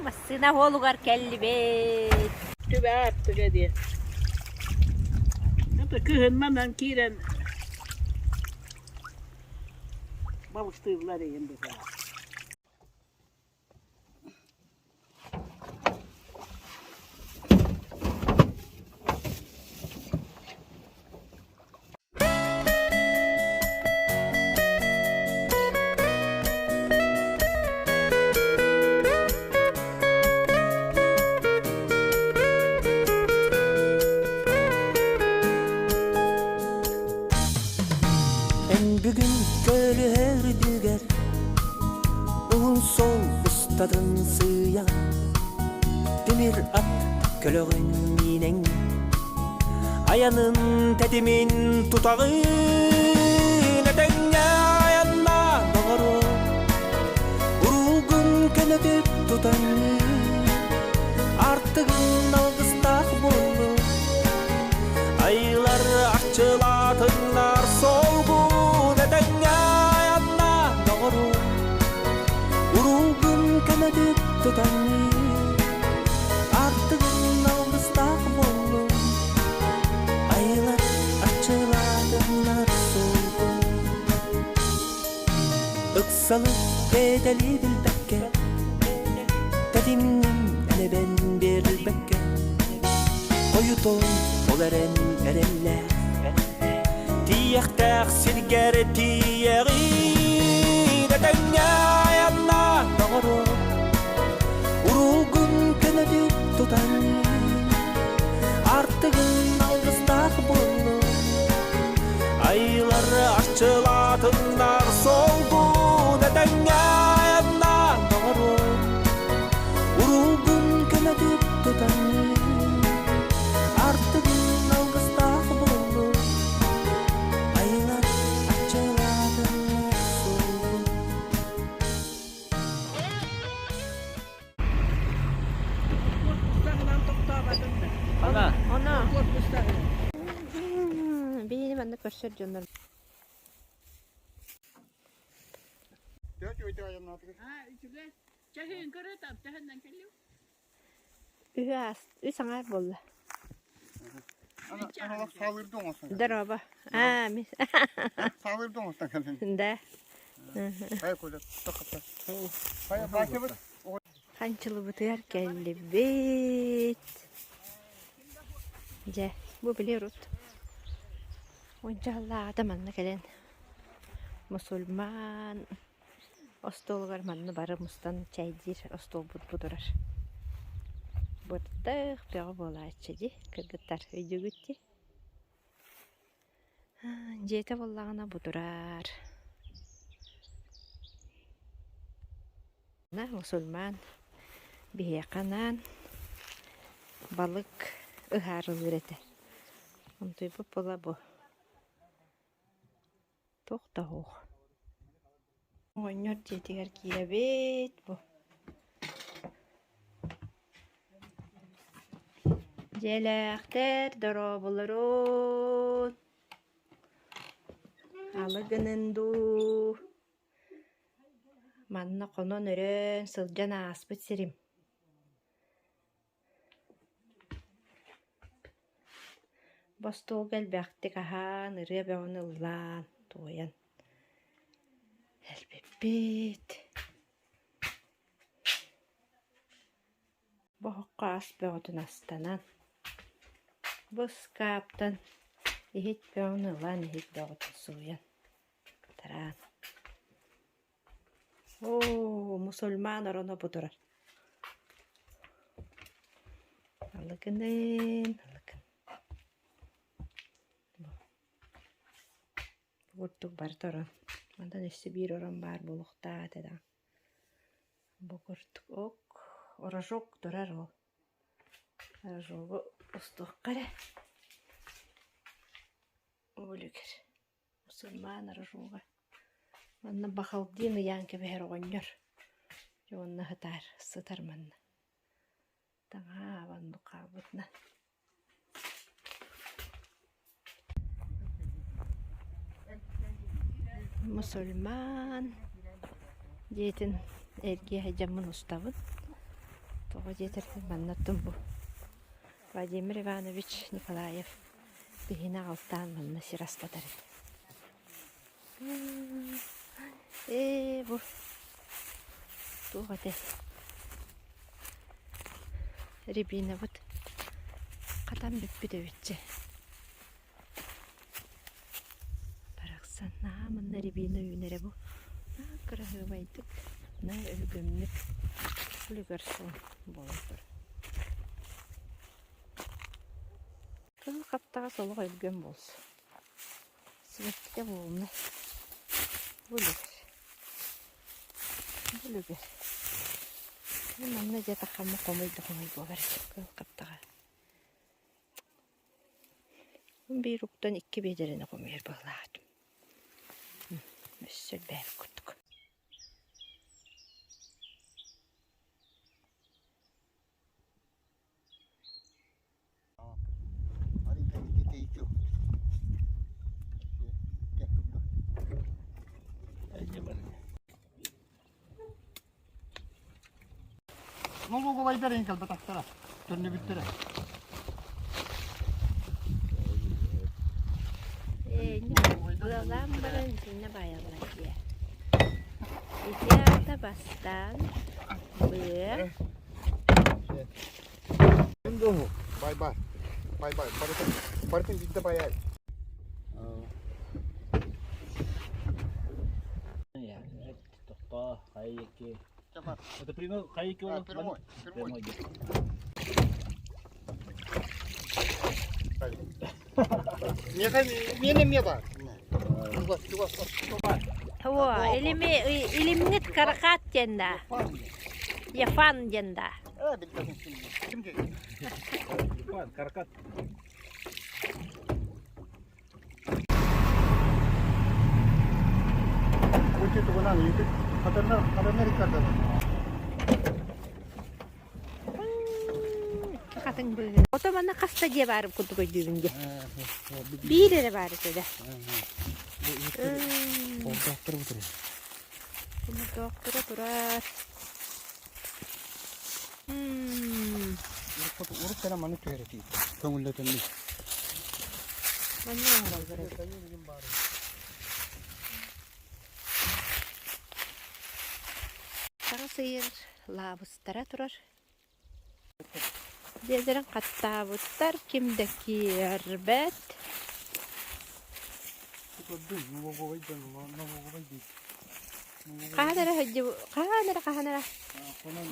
Массыына уолугар кэллибит. Түбэ аттыга диэн. Это кыһын манан киирэн балыктыыллар ийэм быһыылаах. Эн бүгүн көлүһэр Уһун суол устатын сыыйа Тимир ат көлөҕүн миинэҥ Айанын тэтимин тутаҕын Этэҥҥэ айаннаа доҕору Уруулгун көнөтүк тутан Артыгын алгыстаах буоллун Айылар арчылаатыннар солгун этэҥҥэ айанна доҕору Уруулгун көнөтүк тутан Артыгын алгыстаах буоллун Айылар арчылаатыннар солгун Ыксалы тээтэли билбэккэ Тэтимҥин элэбэн биэрбэккэ Хойутун ол эрэн эрэллээх Тиийэхтээх сиргэр тиийэҕин Этэҥҥэ айаннаа доҕору Уруулгун көнөтүк тутан Артыгын алгыстаах буоллун Айылар арчылаатыннар солгун этэҥҥэ айаннаа доҕору Уруулгун көнөтүк тутан Артыгын алгыстаах буоллун Айылар арчылаатыннар солгун Корпустарынан тохтообатым да. Она. Она. Корпустарынан. Биһини манна көрсөр дьоннор. Чаһыын көрө там төһөннөн кэллим. Үһү аас, үс аҥаар буолла. Здорово. А, мис. Да. Ханчылыбытыгар кэллибит. Дьэ, бу били урут уонча сыллааҕыта манна кэлэн мусульман остуолугар манна бары мустан чэйдиир остуолбут бу турар. Быртах бөҕө буолааччы дии, кыргыттар өйдүүгүт дии. Дьиэтэ буоллаҕына бу турар. Мусульман биһиэхэ анаан балык ыһаарылыыр этэ. Онтуйбут буола бу туох да суох. Оҕонньор дьиэтигэр киирэбит бу. Дьиэлээхтэр дорооболорун! Алы гынын дуу Манна хонон-өрөөн сылдьан ааспыт сирим. Бу остуолга элбэхтик аһаан, ырыа бөҕөнү ыллаан, туойан элбиппит. Бу оһоххо ас бөҕөтүн астанан, бу ыскааптан иһит бөҕөнү ылан, иһит бөҕөтүн сууйан Тараан Оо, мусульман ороно бу турар. Алыкынын, алыкын. Бу курдук барыта орон. Мантан өссө биир орон баар буолуохтаах этэ да. Бу курдук ок рожок турар ол. Рожогу устуохха эрэ. Үлүгэр. Мусульман рожога. Манна Бахалдин ыйаан кэбиһэр оҕонньор. Дьэ уонна сытаар, сытар манна. Таҥаа оннук хаалбытынан. Мусульман дьиэтин эргийэ сылдьаммын устабын. Тоҕо диэтэргин манна оттон бу Владимир Иванович Николаев биһини аҕалтаан манна сир астатар этэ. Ээ бу туох этэй рябинабыт хатан бүппүт эбит дьэ барахсан наһаа манна рябина үүнэрэ бу наһаа кыраһыабайдык наһаа өлгөмнүк үлүгэр суон буолан турар кыһыл хаптаҕас олох өлгөм буолсу Сибэккитэ буолунай. Бу үлүгэр. Бу үлүгэр. Манна дьэ таххамма хомуй да хомуй буолар этим кыыл хаптаҕа. Биир уктан икки биэдэрэни хомуйар быһыылаах этим. Өссө элбээбит курдук. Налоговайдар эҥин кэлбэтэхтэрэ, төннүбүттэрэ. Быалаан баран итиннэ баайаллар дии. Ити аата бастаан быа Бай бай. Бай бай. Барытын, барытын биирдэ байай. Тохтоо, хайыки. Это прямой, хайыки А, прямой, прямой. Миэнэ эмиэ баар. Чугас, чугас, О, илими, илимнит каракат диэн да. Яфан диэн да. Э, билбэтим ким. Ким Яфан, каракат. Үтү тугунан үтү хатырнар хатырнар иккардана. Хатыҥ быыһын. Ото манна хаста дьиэ баар курдук өйдүүбүн дии. Биир эрэ баар этэ да. Олдоохтору турар. Олдоохторо турар. Урут кэлэн маны түһэрэтии. Көҥүллэтинни. Манна оҥороллор эбит. Саҥа сыйыр лаабыстара турар. Дьиэлэрин хаттаабыттар, ким да киирбэт. Хаһан эрэ хаһан эрэ хаһан эрэ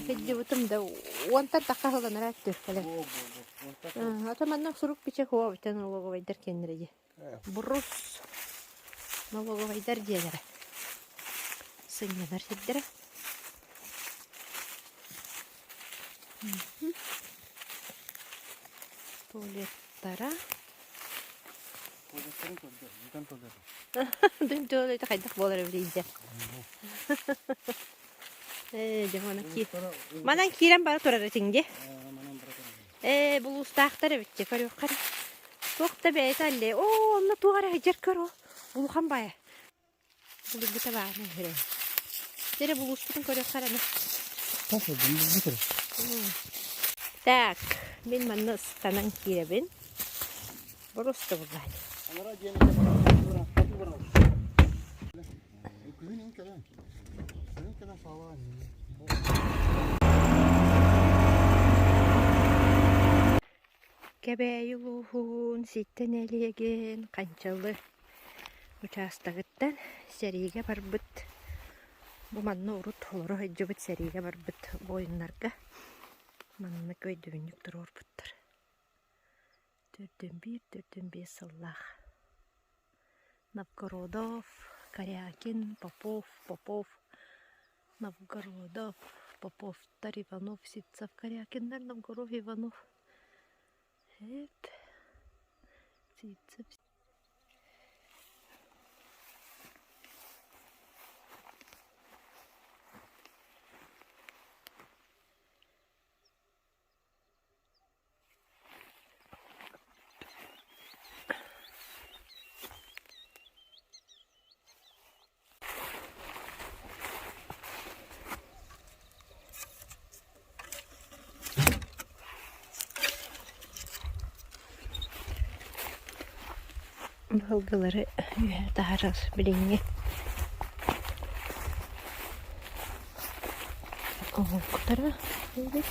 сылдьыбытым да уонтан тахха сылланара түөркэлэр. Ото манна сурук бичик уобутан налоговайдар киэннэрэ дии. Брус налоговайдар дьиэлэрэ. Сынньанар сирдэрэ. Туалеттара. Дым туалета хайдах буолар эбитий дьэ. Ээ, дьэ манан киир. Манан киирэн бара турар этиҥ дии. Ээ, булуустаахтар эбит дьэ, көрүөххэ эрэ. Туох да бэйэтэ алле. Оо, онно туох эрэ сылдьар көр оо. Улахан баайа. Булургута баана үһүрэ. Дьэ булууспутун көрүөххэ эрэ. Так, мин манна ыстанан киирэбин. Боруоста буллаан. Кэбээйи улууһун ситтэн элиэгин Ханчалы учаастагыттан сэриигэ барбыт, бу манна урут олоро сылдьыбыт сэриигэ барбыт буойуннарга маннык өйдөбүнньүк туруорбуттар. Төрдүн биир, төрдүн биэс сыллаах. Новгородов, Корякин, Попов, Попов, Новгородов, Поповтар, Иванов, Сивцев, Корякиннар, Новгородов, Иванов. Эп, Сивцев. Быһылгылары үөһэ таһаарар билиҥҥи оҥоһуктара эбит.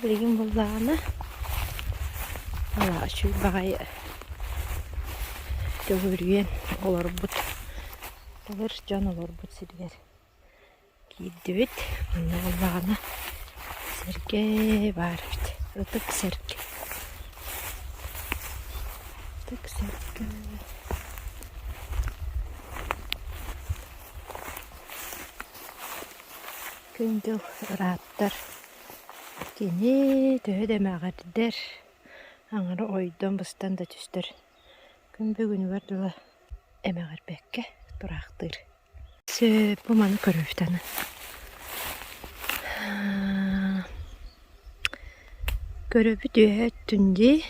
Билигин буллаҕына үчүгэй баҕайы төгүрүйэн олорбут былыр дьон олорбут сиригэр киирдибит. Манна буоллаҕына сэргэ баар эбит. Ытык сэргэ. Ытык сэргэ. Күн-дьыл ырааттар. Кини төһө да эмэҕирдэр, аҥара ойдон-быстан да түстэр, күн бүгүнүгэр дылы эмэҕирбэккэ тураахтыыр. Сөп, бу маны көрөбүт аны. Көрөбүт үөһэ өттүн дии.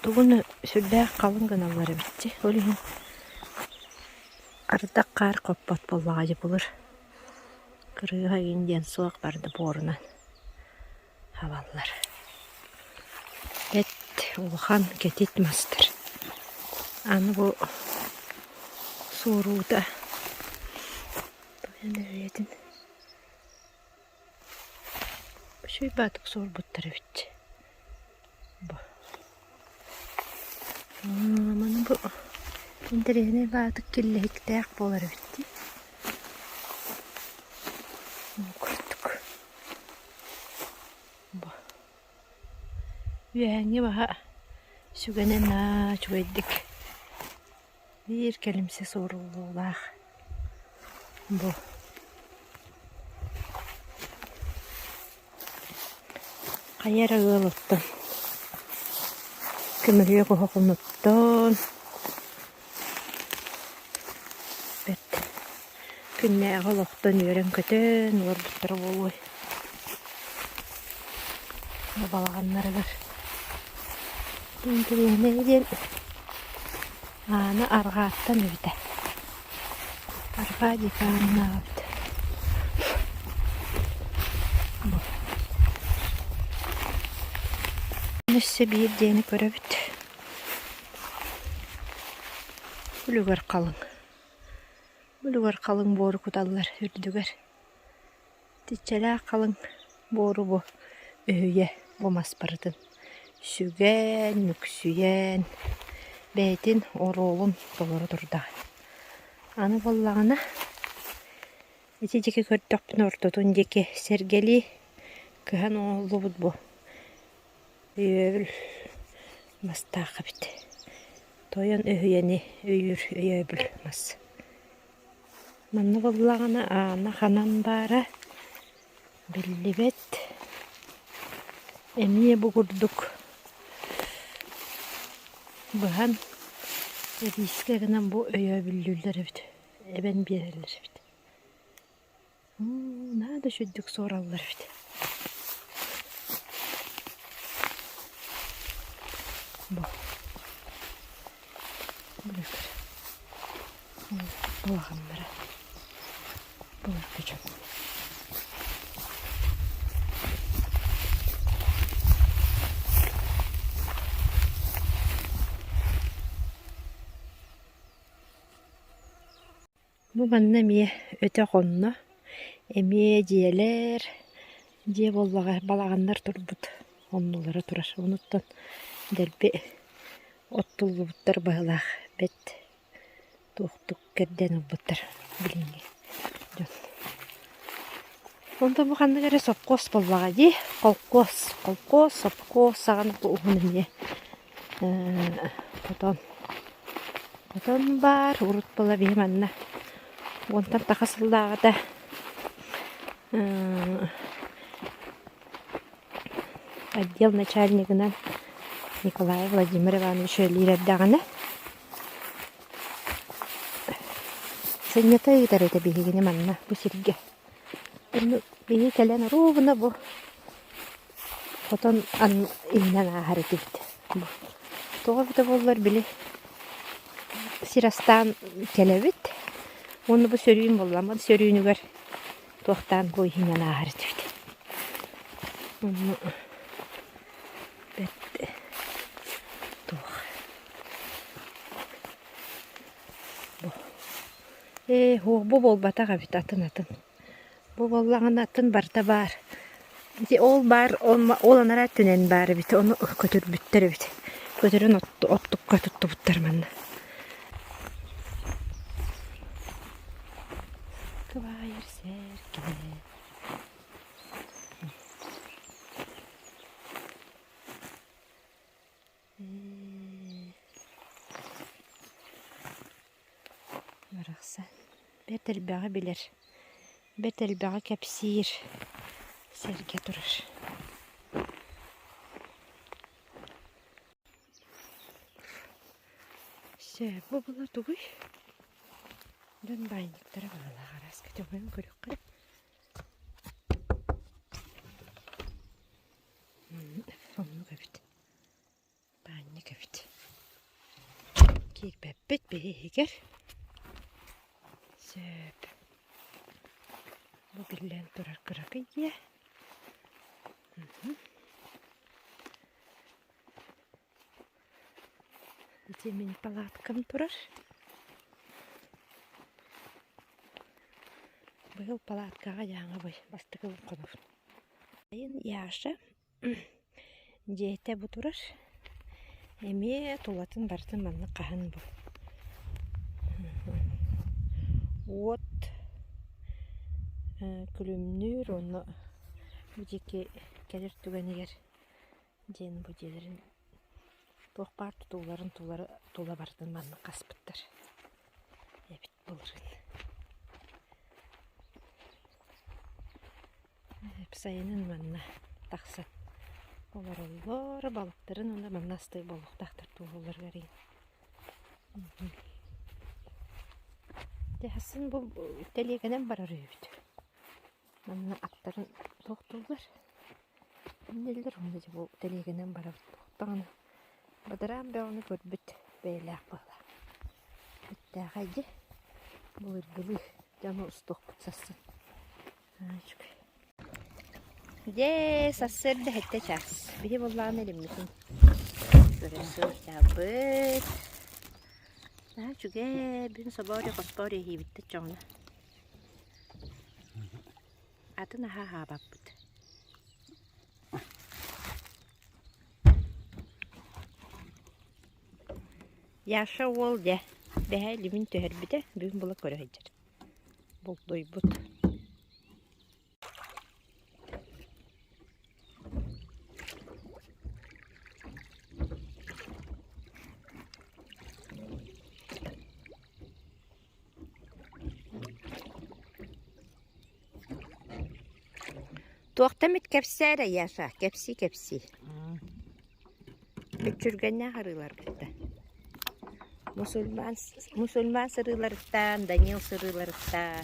Тугун сүрдээх халыҥ гыналлар эбит дии. Ол иһин ардах хаар хоппот буоллаҕа дии былыр. Кырыыһа игин диэн суох барда буорунан хабаллар. Эт улахан кэтит мастар. Аны бу суоруута үйэтин үчүгэй баатык суорбуттар эбит. Бу маны бу интэриэһинэй баатык киллэһиктээх буолар эбит дии. Курдук. Бу үөһээҥҥи баһа сүгэнэн аа үчүгэйдик биир кэлимсэ суоруллуулаах бу хайа эрэ ыал оттон көмүрүө оһоҕунуттан Бэрт күннээҕи олохтон үөрэн-көтөн олорбуттара буолуой. Балаҕаннарыгар интэриэһинэй диэн аана арҕааттан эбитэ. Арҕаа диэки ааннаабыт. Өссө биир диэни көрөбүт. Үлүгэр халыҥ, үлүгэр халыҥ буору куталлар үрдүгэр. Итиччэлээх халыҥ буору бу өһүйэ бу мас барытын сүгэн, нүксүйэн бэйэтин оруолун толоро турдаҕа. Аны буоллаҕына ити диэки көрдөхпүнэ ортотун диэки сэргэлии кыһан оҥоһуллубут бу Өйөөбүл мастаах эбит. Тойон өһүйэни өйүүр өйөөбүл мас. Манна буоллаҕына аана ханан баара биллибэт. Эмиэ бу курдук быһан эбиискэ гынан бу өйөөбүллүүллэр эбит, эбэн биэрэллэр эбит. Наһаа да үчүгдүк суораллар эбит. Бу. Былыр. Улаханнара. Былыргы дьон. Бу манна эмиэ өтөх онно, эмиэ дьиэлэр, дьиэ буоллаҕа балаҕаннар турбут оннулара турар. Онуттан дэлби оттуллубуттар быһыылаах бэрт туохтук кэрдэн ылбыттар билиҥҥи дьон. Онтон бу ханнык эрэ сопхуос буоллаҕа дии. Холкуос, холкуос, сопхуос саҕана уһун эмиэ хотон. Хотон баар, урут буола биһи манна уонтан таха сыллааҕыта отдел начальнигынан Николай Владимир Иванович үлэлиир эрдэҕинэ сынньата ыытар этэ биһигини манна бу сиргэ. Онно биһиги кэлэн ровно бу хотон иһинэн ааһар этибит. Бу тоҕо эбитэ буоллар били сир астаан кэлэбит уонна бу сөрүүн буолла сөрүүнүгэр туохтаан бу иһинэн ааһар этибит. Онно бэрт туох бу Ээ, һуох бу буолбатах эбит атын-атын. Бу буоллаҕына атын барыта баар. Ити ол баар ол анараа өттүнэн баар эбит, ону көтүрбүттэр эбит. Көтөрүн оттукка туттубуттар манна. Кыбаайар сэргэ. Барахсан бэрт элбэҕи билэр, бэрт элбэҕи кэпсиир сэргэ турар. Сөп, бу була тугуй? Дьон баанньыктара баҕалаах араас көтөҕүөн көрүөххэ. Оннук эбит. Баанньык эбит. Киирбэппит биһи иһигэр. Сөп. Бу биллэн турар кыракый дьиэ. Ити мин палаткам турар. Быйыл палаткаҕа дьааҥы бастакы хонобун. Сайын Яша Дьиэтэ бу турар, эмиэ тулатын барытын маннык хаһан бу уот күлүмнүүр уонна бу диэки кэлэр түгэнигэр диэн бу дьиэлэрин туох баар тутууларын тула барытын маннык хаспыттар эбит былырыын. Сайынын манна тахсан олороллор, балыктарын уонна манна астыыр буолуохтаахтар туоһулларыгар иһин. Дьэ хасын бу тэлиэгэнэн барар үһүбүт. Манна аттарын туохтууллар. Иннэллэр уонна дьэ бу тэлиэгэнэн барабыт даҕаны бадараан бөҕөнү көрбүт бэйэлээх быһыылаах. Бүттээхэй дьэ былыргылыы дьону устуохпут сарсын. Дьэ, сарсыарда сэттэ чаас. Биһи буоллаҕына илиммитин көрө сылдьабыт. Наһаа үчүгэй, бүгүн собоору хоспоору иһиибиттэр дьоҥҥо. Атын аһа аһаабаппыт. Яша уол дьэ, бэһэ илимин түһэрбитэ, бүгүн була көрө сылдьар. Бултуйбут. Туохта эмит кэпсээ эрэ, Яша, кэпсии-кэпсии. Мүччүргэннээх арыыларгытта. Мусульман, мусульман сырыыларыттан, Данил сырыыларыттан.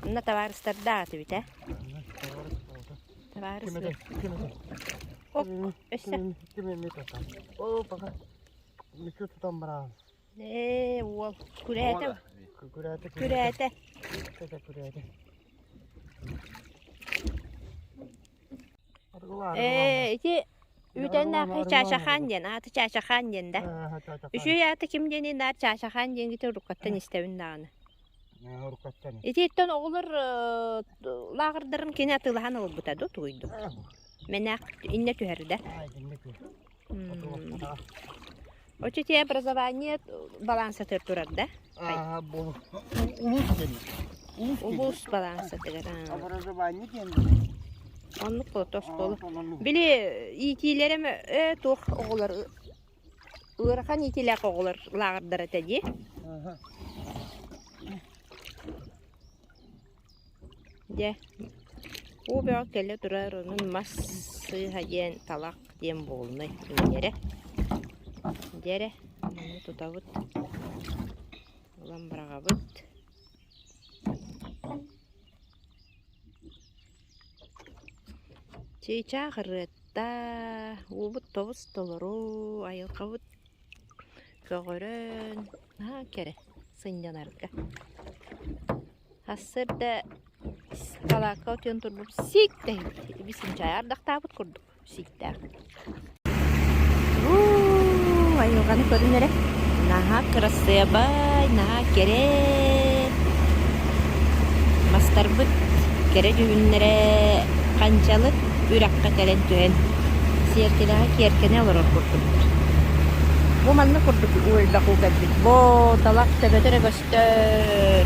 Онно табаарыстардаах этибит ээ. Табаарыс Оп, өссө. О, пока. Мүччү тутан бараҕын. Ээ, уол, күрээтэ. Күрээтэ. Күрээтэ. Күрээтэ. Ээ, ити үүтэннээхи Чаачахаан диэн, ааты Чаачахаан диэн да. Үчүгэй аата ким диэний наар Чаачахаан диэн кити уруккаттан истэбин даҕаны. Ититтэн оҕолор лааҕырдарын кини атыылаһан ылбыта дуу тугуйдук? Мэнээх иннэ түһэрдэ. Оччо образование балансатыгар турар да? Бу улуус диэн. Улуус Улуус балаансатыгар. Образование диэн. Оннук буолла оскуола. Били иитиилэрим э туох оҕолор ыарахан иитиилээх оҕолор лааҕырдара этэ дии. Дьэ, уу бөҕө кэлэ турар, онон мас сыыһа диэн талах диэн буолунай үүнэрэ. Дьэ эрэ, маны тутабыт, ылан быраҕабыт. Чыычаах ырыата, уубут тобус толору, айылҕабыт көҕөрөн, наһаа кэрэ сынньанарга. Сарсыарда балаакка утуйан турбут сиик дэһит бисинчай ардахтаабыт курдук сииктээх. Уу, айылҕаны көрүн эрэ. Наһаа кырасыабай, наһаа кэрэ. Мастарбыт кэрэ дьүһүннэрэ ханчалы үрэххэ кэлэн түһэн сиэркилэҕэ киэркэнэ олорор курдуктар. Бу манна курдук уу элбэх уу кэлбит. Бо талах төбөтө эрэ көстөр.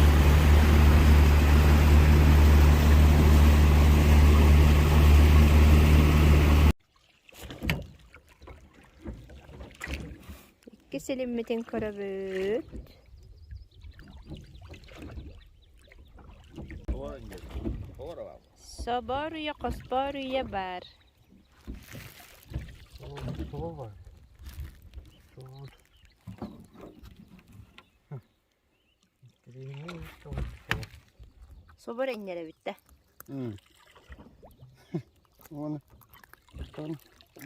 Иккис илиммитин көрөбүт. Собор үйэ, хоспоор үйэ баар. Собор энньэрэ бүттэ.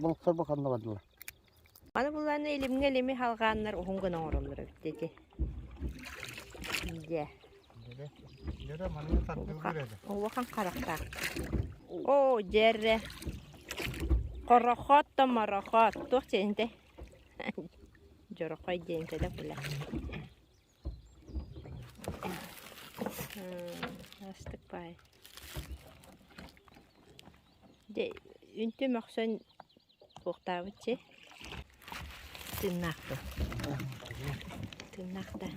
Балыктар ханна бардылар? Аны буллааны илимҥэ илими халҕааннар уһун гына оҥороллор эбит ити. Дьэ. Дьэрэ манна тардыллар этэ. Улахан харахтаах. Оо, дьэрэ. Хорохот да морохот. Туох диэнтэй? Дьорохой диэнтэ да була. Астык баай. Дьэ, үнтү мөхсөн туохтаабыт чи? Тыыннаах дуо? Тыыннаах да.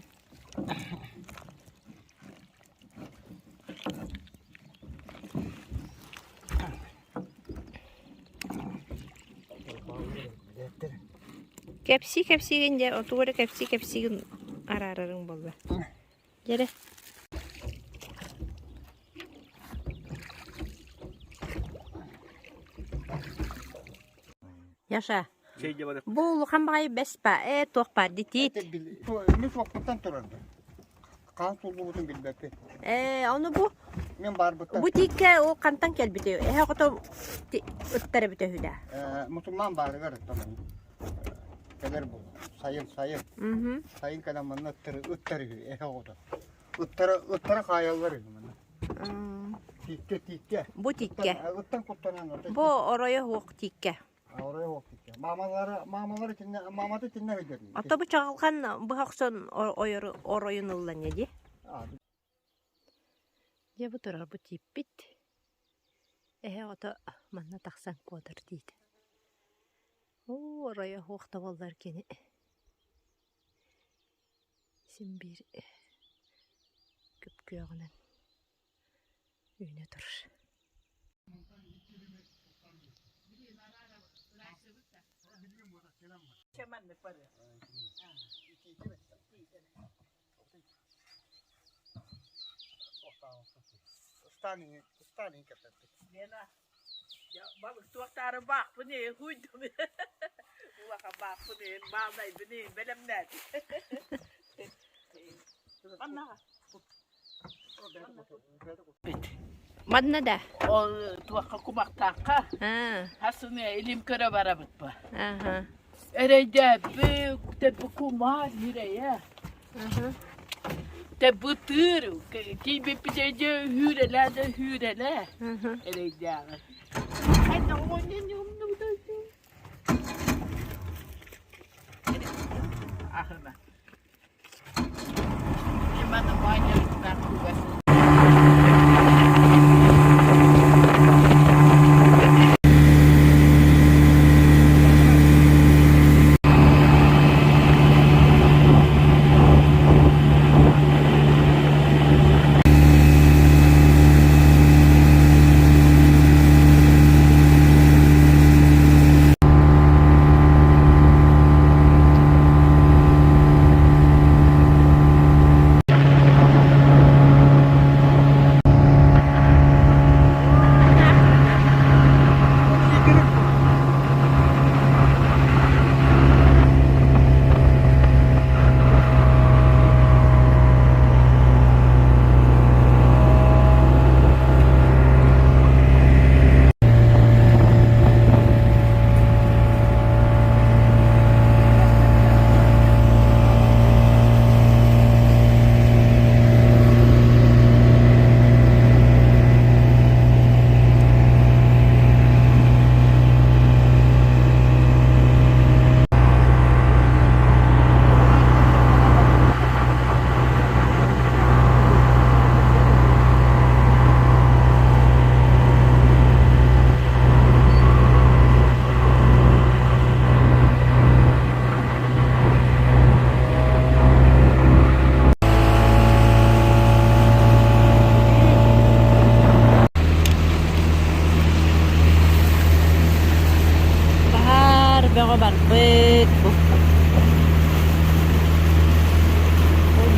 Кэпсии кэпсиигин дьэ, отугу эрэ кэпсии кэпсиигин араарарыҥ буолла. Дьэрэ. Яша, бу улахан баҕайы бэс ба ээ туох баар дитиит. Мин суохпуттан турарда. Хаан сууллубутун билбэппин. Ээ, ону бу Мин баарбыттан. Бу тииккэ ол хантан кэлбити? Эһэ оҕото ыттар эбитэ үһү да? Э, мусульман баарыгар ыттан. Кэлэр бу. Сайын, сайын. Сайын кэлэн манна ыттар, ыттар үһү, эһэ оҕото. Ыттара, ыттара хаайаллар үһү манна. Тииккэ, тииккэ. Бу тииккэ. Ыттан куттанан. Бу оройо суох тииккэ. Оройо суох тииккэ. Маамалара, маамалара итиннэ, маамата итиннэ өйдөрүн. Ото бу чаҕылхан быһа охсон оройун ылланя дии. Дьэ бу турар бу тииппит. Эһэ оҕото манна тахсан куотар диит. Оо, оройо суох да буоллар кини син биир күп-күөҕүнэн үүнэ турар. Сталин, Сталин кэпсэппит. Лена, балык туохтаары баахпын ээ, хуйдум. Улахан баахпын ээ, баалайбын ээ, бэлэмнээтим. Маннаҕа. Манна да? Ол туохха кумахтаахха. Хасыны илим көрө барабыт ба. Эрэйдээбик, тэбби кумаар ньирэйэ. Тэббытыыр, тиийбиппит дьэ үүрэлээ да үүрэлээ. Эрэйдээҕи. Хайдах Ахына.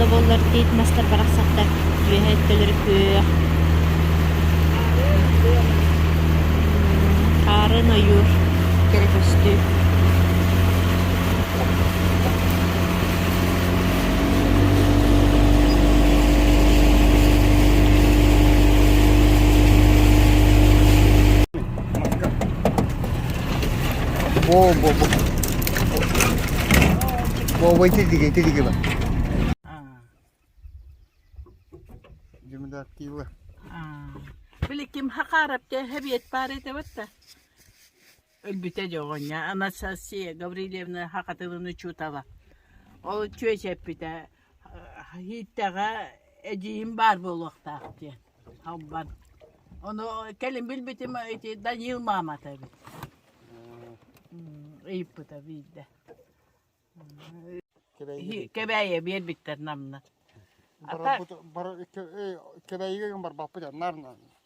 Ол да буоллар тиит мастар барахсаттар үөһэ өттөлөрө күөх. Хаарын ойуур кэрэ көстүү. Бо бо бо. Бо бо ити диги ити диги бар. Димдактила. Били ким хакарап те хебиет бар ете батта. Өлбүтэ дьоҕонньо Анастасия Гаврильевна хакатылын учуутала. Ол чүөчэппитэ Ииттэҕэ эдьиийим баар буолуохтаах диэн Халбан. Ону кэлин билбитим ити Данил маамата эбит. Ыйыппыта биирдэ. Кэбээйи биэрбиттэр намнар. Кэбээйигэ барбаппыт наар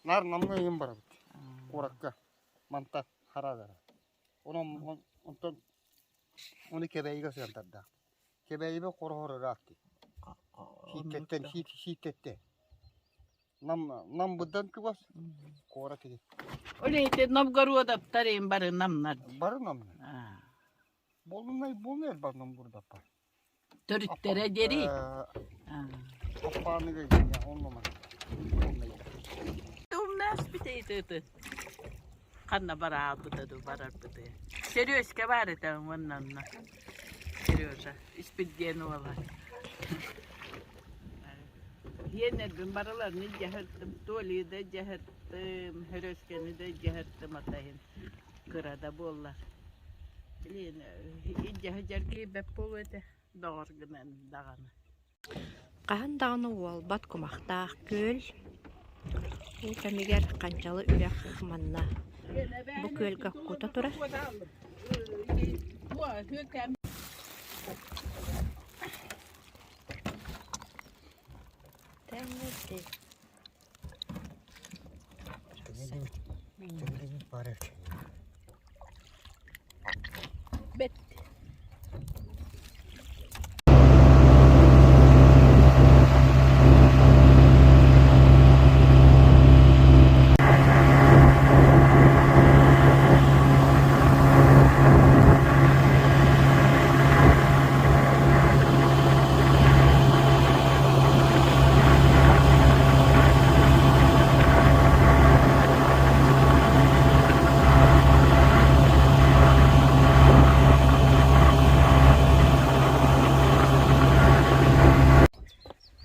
наар намҥа ыйын барабыт. Куоракка манта харагара. Онон онтон ону Кэбээйигэ сыантардаах. Кэбээйибэ хороһор ыраах дии. Сииттэттэн сииттэттэ. Нам нам быдан чугас куорат ити. Ол ити Новгородовтар им бары намнар. Бары намнар. Болунай болунай бар Новгородовтар. Төрүттэрэ диэри. Аппааныга гиня оннума. Умнаас битейты Ханна бараабыта ду барарбыты. Сережка бар этэ уонна Сережа Испирдиэн уола. Иэннэрбин барыларын дьаһыртым, Толиы да дьаһыртым, Хөрөскөнү да дьаһыртым атайын кыра да буоллар. Блин, илдьэ сылдьар киһи бэрт буолуо этэ, доҕор гынан даҕаны. Хаһан даҕаны уолбат кумахтаах күөл уу кэмигэр Ханчалы үрэх манна бу күөлгэ кута турар. Бэт.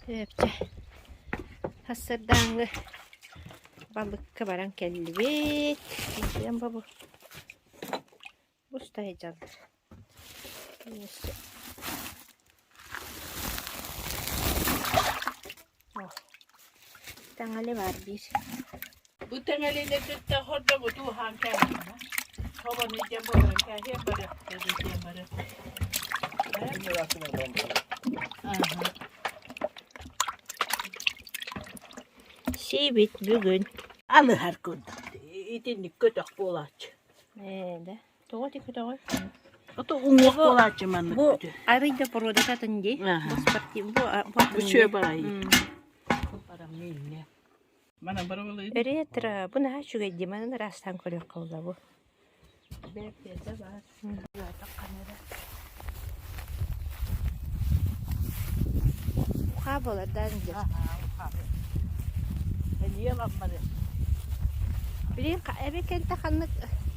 Өпчэ сарсыардааҥҥы балыкка баран кэллибит. Дьиэм бу Буста сылдьаллар. Таҥали баар биир. Бу тэҥэлини кытта хордобутуу хаан кээһиҥҥэ. Хобону дьэ буолан кээһиэн барыахтар диэн бары. Сиибит бүгүн. Алыһар курдук. Итинник көтөх буолааччы. Ээ да. Тоҕо ити көтөҕүй? Ото уҥуох буолааччы маннык Бу бүтү. арый да породата атын дии. Аха. Бу спортив бу бу атын Бу чүө дии. баҕайы. М. Барам мииннэ. Мана барабылы. Ретро бу наһаа үчүгэй дии манан ыраастаан көрүөххэ буолла бу. Бэппиэтэ баар. Ухаа буолар да дьэ. Элиэ ламмары. Билигин эбэ кэнтэ ханнык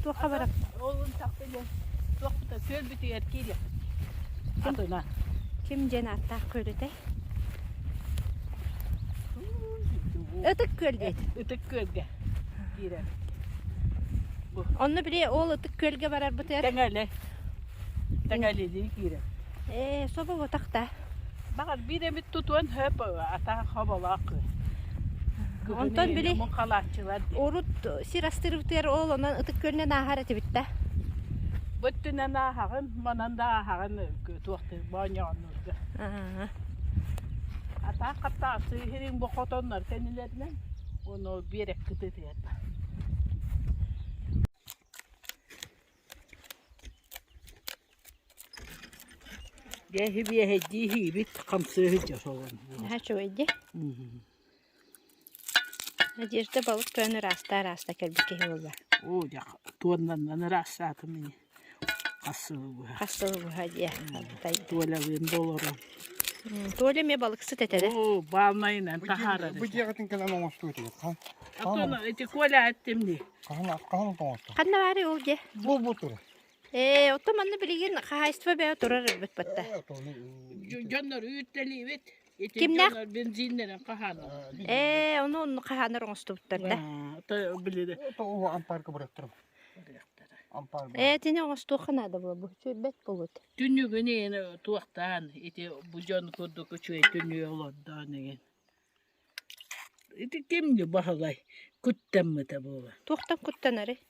туохха барар? Олун тахта диэн туохпута күөлбүтүгэр киириэх. Атына. Ким диэн ааттаах күөлүтэй? Ытык күөл диэт. Ытык күөлгэ киирэр. Онно били ол Ытык күөлгэ барарбытыгар Тэҥэлэ. Тэҥэлилии киирэр. Ээ, собо ботах да. Баҕар биир эмит тутуон хөп атаах хоболоох кыыс. Онтон били муҥхалааччылар диэн. Урут сир астырыбытыгар ол онон Ытык Күөлүнэн ааһар этибит да. Бу өттүнэн ааһаҕын, манан да ааһаҕын туохтуу моонньоҕоннуурга. Атаах хаттаах сыыһырыҥ бу хотоннор кэннилэринэн ону биэрэк кытыытыгар Дьэ сибиэһэйдии иһиибит хамсыы сылдьар солон. Наһаа үчүгэй дии. Надежда балык көөн ыраастаа-ыраастаа кэлбит киһи буолла. Оо, дьэ, туоннаннан ыраастаатым ини. Хас сылы быһа. Хас сылы быһа дии. Туолалыын да олорон. Толя эмиэ балыксыт этэ да? Оо, баалнайынан таһаарар Бу этэ. дьиэҕитин кэлэн оҥостуу этигит. Хаһан Оттон ити Коля эттим дии. хаһан хаһан оҥостуу? Ханна баарый ол дьиэ? Бу бу турар. Ээ, оттон манна билигин хаһаайыстыба бэйэ турар эбит батта. Дьоннор үүттэлиибит. Ити Кимнээх? дьоннор бензиннэрин хаһаанар. Ээ, ону онну хаһаанар оҥостубуттар да. Билири. Тоҕу ампаарга бырахтарым. Ампаар. Ээ, итини оҥостуохха наада буолла. Бу үчүгэй буолбут. Түннүгүн иһин туохтаан ити бу дьон курдук үчүгэй түннүгү олордоон игин. Ити ким Баһылай куттаммыта буолар. Туохтан куттанарый?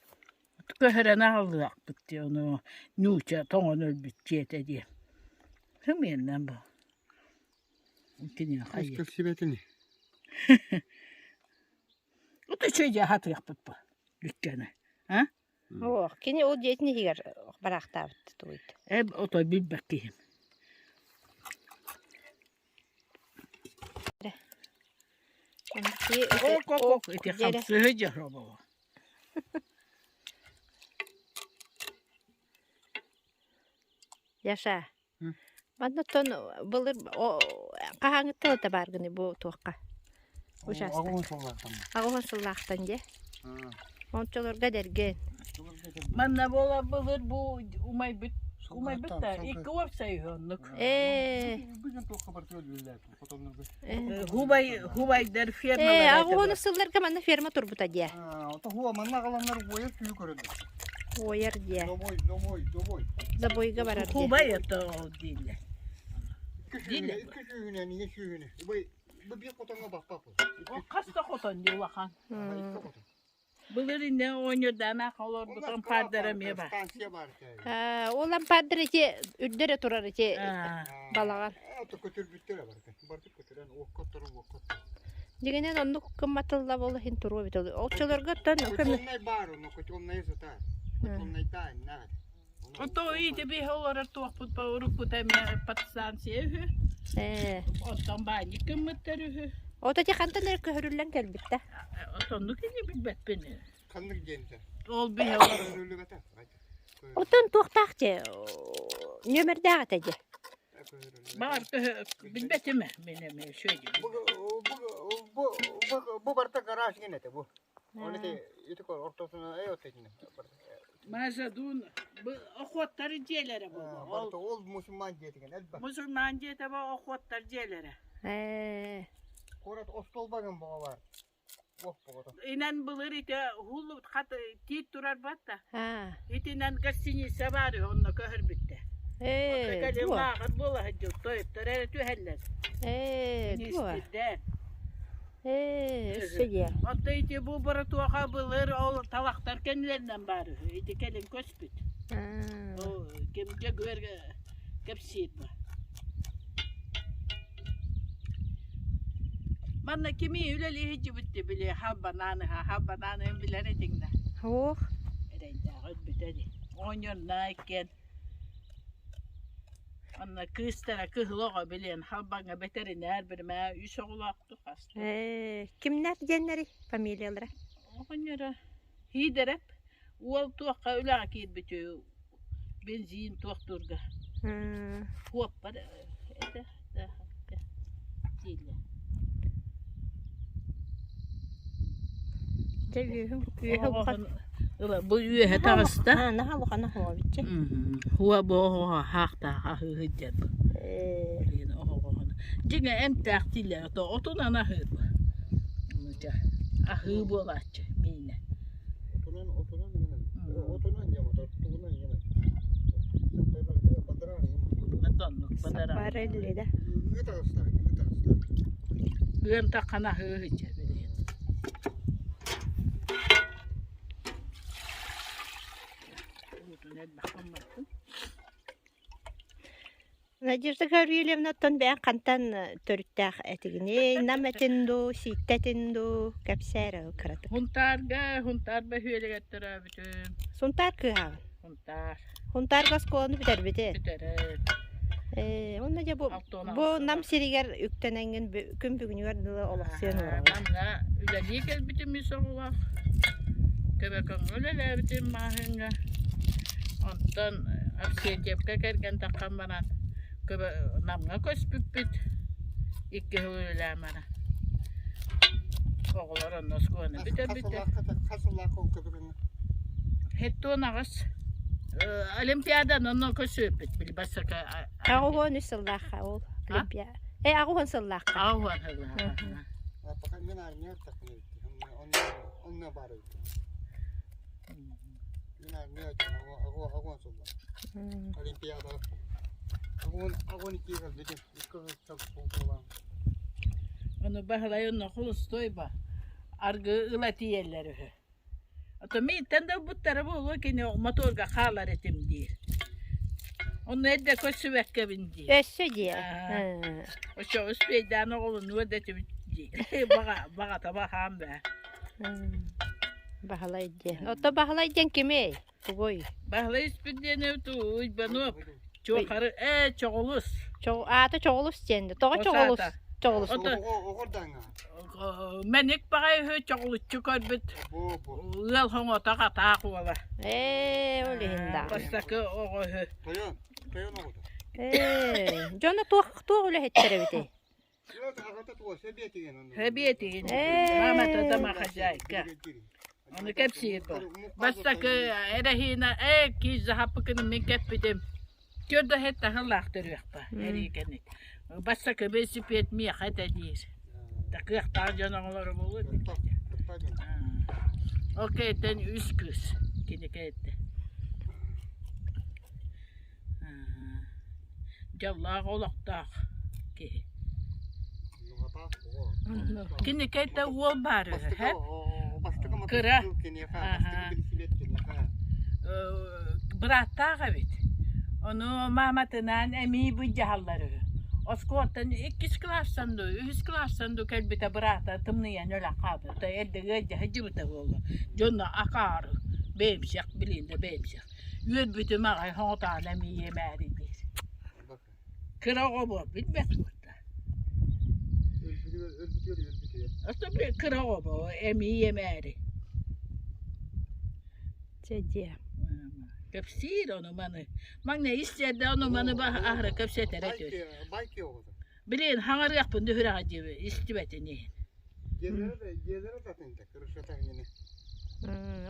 Көһөрөн аҕаллахпыт дии ону нууча тоҥон өлбүт дьиэтэ диэн. Сымыйаннан бу. Киниэхэ Кэлсибэтини. Ото үчүгэй дьэ аһатыахпыт бу бүккэни. А? Ох, кини ол дьиэтин иһигэр бараахтаабыт тугуйт. Эб ото билбэт киһим. Ок, ити хамсыһы дьоробо. Яша, манна тон былыр хаһааҥҥыттан ыта бааргыный бу туохха? Участок. Аҕыс сыллаахтан. Аҕыс сыллаахтан дьэ. Ончолорго эдэргин. Манна буола былыр бу умайбыт умайбыт да икки уопсай үһү оннук. Ээ. Бүгүн туохха барытыгар үлэлээтим хотоннорго. Хубай хубайдар Ээ, фермалара аҕыс сылларга манна ферма турбута диэ. Ото хуа манна аҕаланнар уойар күүһү көрөллөр. Уойар диэ. Домой, домой, домой. Забойга барар диэ. Хубай это ол дииллэр. Икки сүүһүнэ, икки сүүһүнэ, ниҥэ сүүһүнэ. Убай, бу биир хотоҥҥо баппаппын. Хас да хотон дии улахан. Икки хотон. Былыр иннэ оонньуурдаах олорбут ампаардара эмиэ баар. Станция баар этэ. Ол ампаардар ити үрдэрэ турар ити балаҕан. Көтүрбүттэрэ барыта. Барыта көтүрэн, уокка отторун, уокка отторун. Дьиҥинэн оннук кымматылла буола иһин туруо эбит. Оччолорго оттон көмө Котельнай баар онно, котельнайы сытар. Котельнайда иннэҕит. Ото ити биһи олорор туохпут ба уруккута эмиэ подстанция үһү. Ээ. Оттон баанньык гыммыттар үһү. Ото ити хантан эрэ көһөрүллэн кэлбит да. Отоннук ини билбэппин. Ханнык диэнтэ? Ол биһи олорор. Көһөрүллүбэтэ. Оттон туохтаах дьэ нүөмэрдээх этэ дьэ. Баҕар билбэтим мин эмиэ үчүгэй Бу бу бу бу барыта гараж гин этэ бу. Ол ити ити ортосуна эй отетине. Мажадун охоттар дьиэлэрэ буолуо. Барыта ол мусульман дьиэтигин элбэх. Мусульман дьиэтэ бу охоттар дьиэлэрэ. Ээ. Куорат остуолбагын боҕо бар. Ох боҕото. Инэн былыр ити хуллубут хат тиит турар батта. Аа. Итинэн гостиница баар үһү онно көһөрбүттэр. Ээ, Кэлин дуо? лааҕыр буола сылдьыбыт тойоттор эрэ түһэллэр. Ээ, дуо? Министрдэр. Ээ, өссө диэ. Оттон ити бу боротуоха былыр ол талахтар кэннилэринэн баар үһү. Ити кэлин көспүт. Аа. Ол ким Дьөгүөр кэпсиир бу. Манна кими үлэлии сылдьыбыт били халбанааны халбанааны билэр этиҥ да. Ох. Эрэйдээҕи өлбүтэ дии. Оҕонньордоох иккиэн Онно кыыстара кыһыл оҕо билиэн халбаҥҥа бэтэринээр биримэ үс оҕолоохтук хаста. Ээ, кимнэр диэннэрий фамилиялара? Оҕонньоро Хиидэрэп уол туохха үлэҕэ киирбит бензин туохтуурга Хуоппар этэ дииллэр. Дьэ үөһүм үөһэ улахан Бу үөһэ таҕыста. Наһаа улахан оһоҕобут чэ. Хуа бу оһоҕо хаахтаах аһыы сылдьар. Оһоҕоһун. Дьиҥэ эмтээх дииллэр ото отунан аһыыр. Аһыы буолааччы миинэ. Отунан отунан иһинэн. Отунан ньамата, тугунан иһинэн. Бадараан Оннук бадараан. Барелли да. Ыт аҕыстаах, ыт аҕыстаах. Ыан таххан аһыы сылдьар билигин. Уутун элбэх гыммаппын. Надежда Гаврильевнаттан бэйэҥ хантан төрүттээх этигиний? Нам этин дуу, Сииттэ этин дуу? Кэпсээ эрэ кыратык. Хунтаарга, Хунтаар бөһүөлэгэр төрөөбүтүм. Сунтаар кыыһаҕын? Хунтаар. Хунтаарга оскуоланы бүтэрбити? Бүтэрэр. Ээ, уонна дьэ бу Алтуон бу аҕыс Нам сыллаах. сиригэр үктэнэҥҥин күн бүгүнүгэр дылы олохсуйан олороҕун. Манна үлэлии кэлбитим үс оҕолоох. Көбөкөҥҥө үлэлээбитим маҕаһыыҥҥа. Онтон Авксентьевка кэргэн таххан баран Көбө Намҥа көспүппүт. Икки сыл үлэлээн баран. Оҕолор онно оскуоланы бүтэрбиттэр. Хас сыллаахха ол Көбөкөҥҥө? 78. Олимпиаданы онно көсүөппүт били бастакы 83 сыллаахха ол Олимпиада. Э, 80 сыллаахха. 80 сыллаахха. Пока мен армия аттахпын эбит. Онно бар эбит. Мен армия агуан сыллар. Олимпиада. Агуан агуан икки кэлбитим. Икки сыл султалаан. Ону Баһылай онно холустой ба. Аргы ыла тиийэллэр үһү. Ото мииттэн да ылбыттара буолуо кини моторга хаалар этим диир. Онно эрдэ көрсүбэккэбин диир. Өссө диэ. Оччо успейдаан оҕолонуо да этибит диир. Баҕа баҕата баһаам бээ. Баһылай диэн. Ото Баһылай диэн кимий? Тугуй? Баһылай испит диэн Уйбанов. Чуохары ээ Чоҕулус. Аата Чоҕулус диэн. Тоҕо Чоҕулус? Чоҕулус. Мэник баҕай үһү чоҕулуччу көрбүт ыал хоҥото хатаах уола. Ээ, ол иһин да. Бастакы оҕо үһү. Тойон, тойон оҕото. Ээ, дьоно туох туох үлэһиттэр эбитий? Сэбиэтигин. Мамата домохозяйка. Ону кэпсиир бу. Бастакы эрэһиинэ ээ киис заһаппыкын мин кэппитим. Төрдө таһылаах төрүөхпэ эриикэни. Бастакы велосипед миэхэ этэ диир. Такыахтаах дьон оҕолоро буолуо Ол кэнниттэн үс кыыс кини кэнниттэн. Дьоллоох олохтоох киһи. Кини кэнниттэн уол баар үһү, һэ? Кыра. Бырааттаах эбит. Ону мааматынаан эмиий былдьаһаллар үһү. Оскуолаттан иккис кылаастан дуу, үһүс кылаастан дуу кэлбитэ быраата тымныйан өлөн хаалбыта. Эрдэ ыалдьа сылдьыбыта буолла. Дьонно акаары, бэйэмсэх, билин да бэйэмсэх. Үөрбүтүм аҕай хоҥотоон эмиий эмээри диир. Кыра оҕо буол, билбэт буолта. Кыра оҕо буол, эмиий эмээри. Чэ дьиэ. Кэпсиир ону маны. Маҥнай истэрдэ ону маны аһара кэпсэтэр этэ. Билин хаҥарыахпын дүһүрэҕэ диэби истибэтин иһин.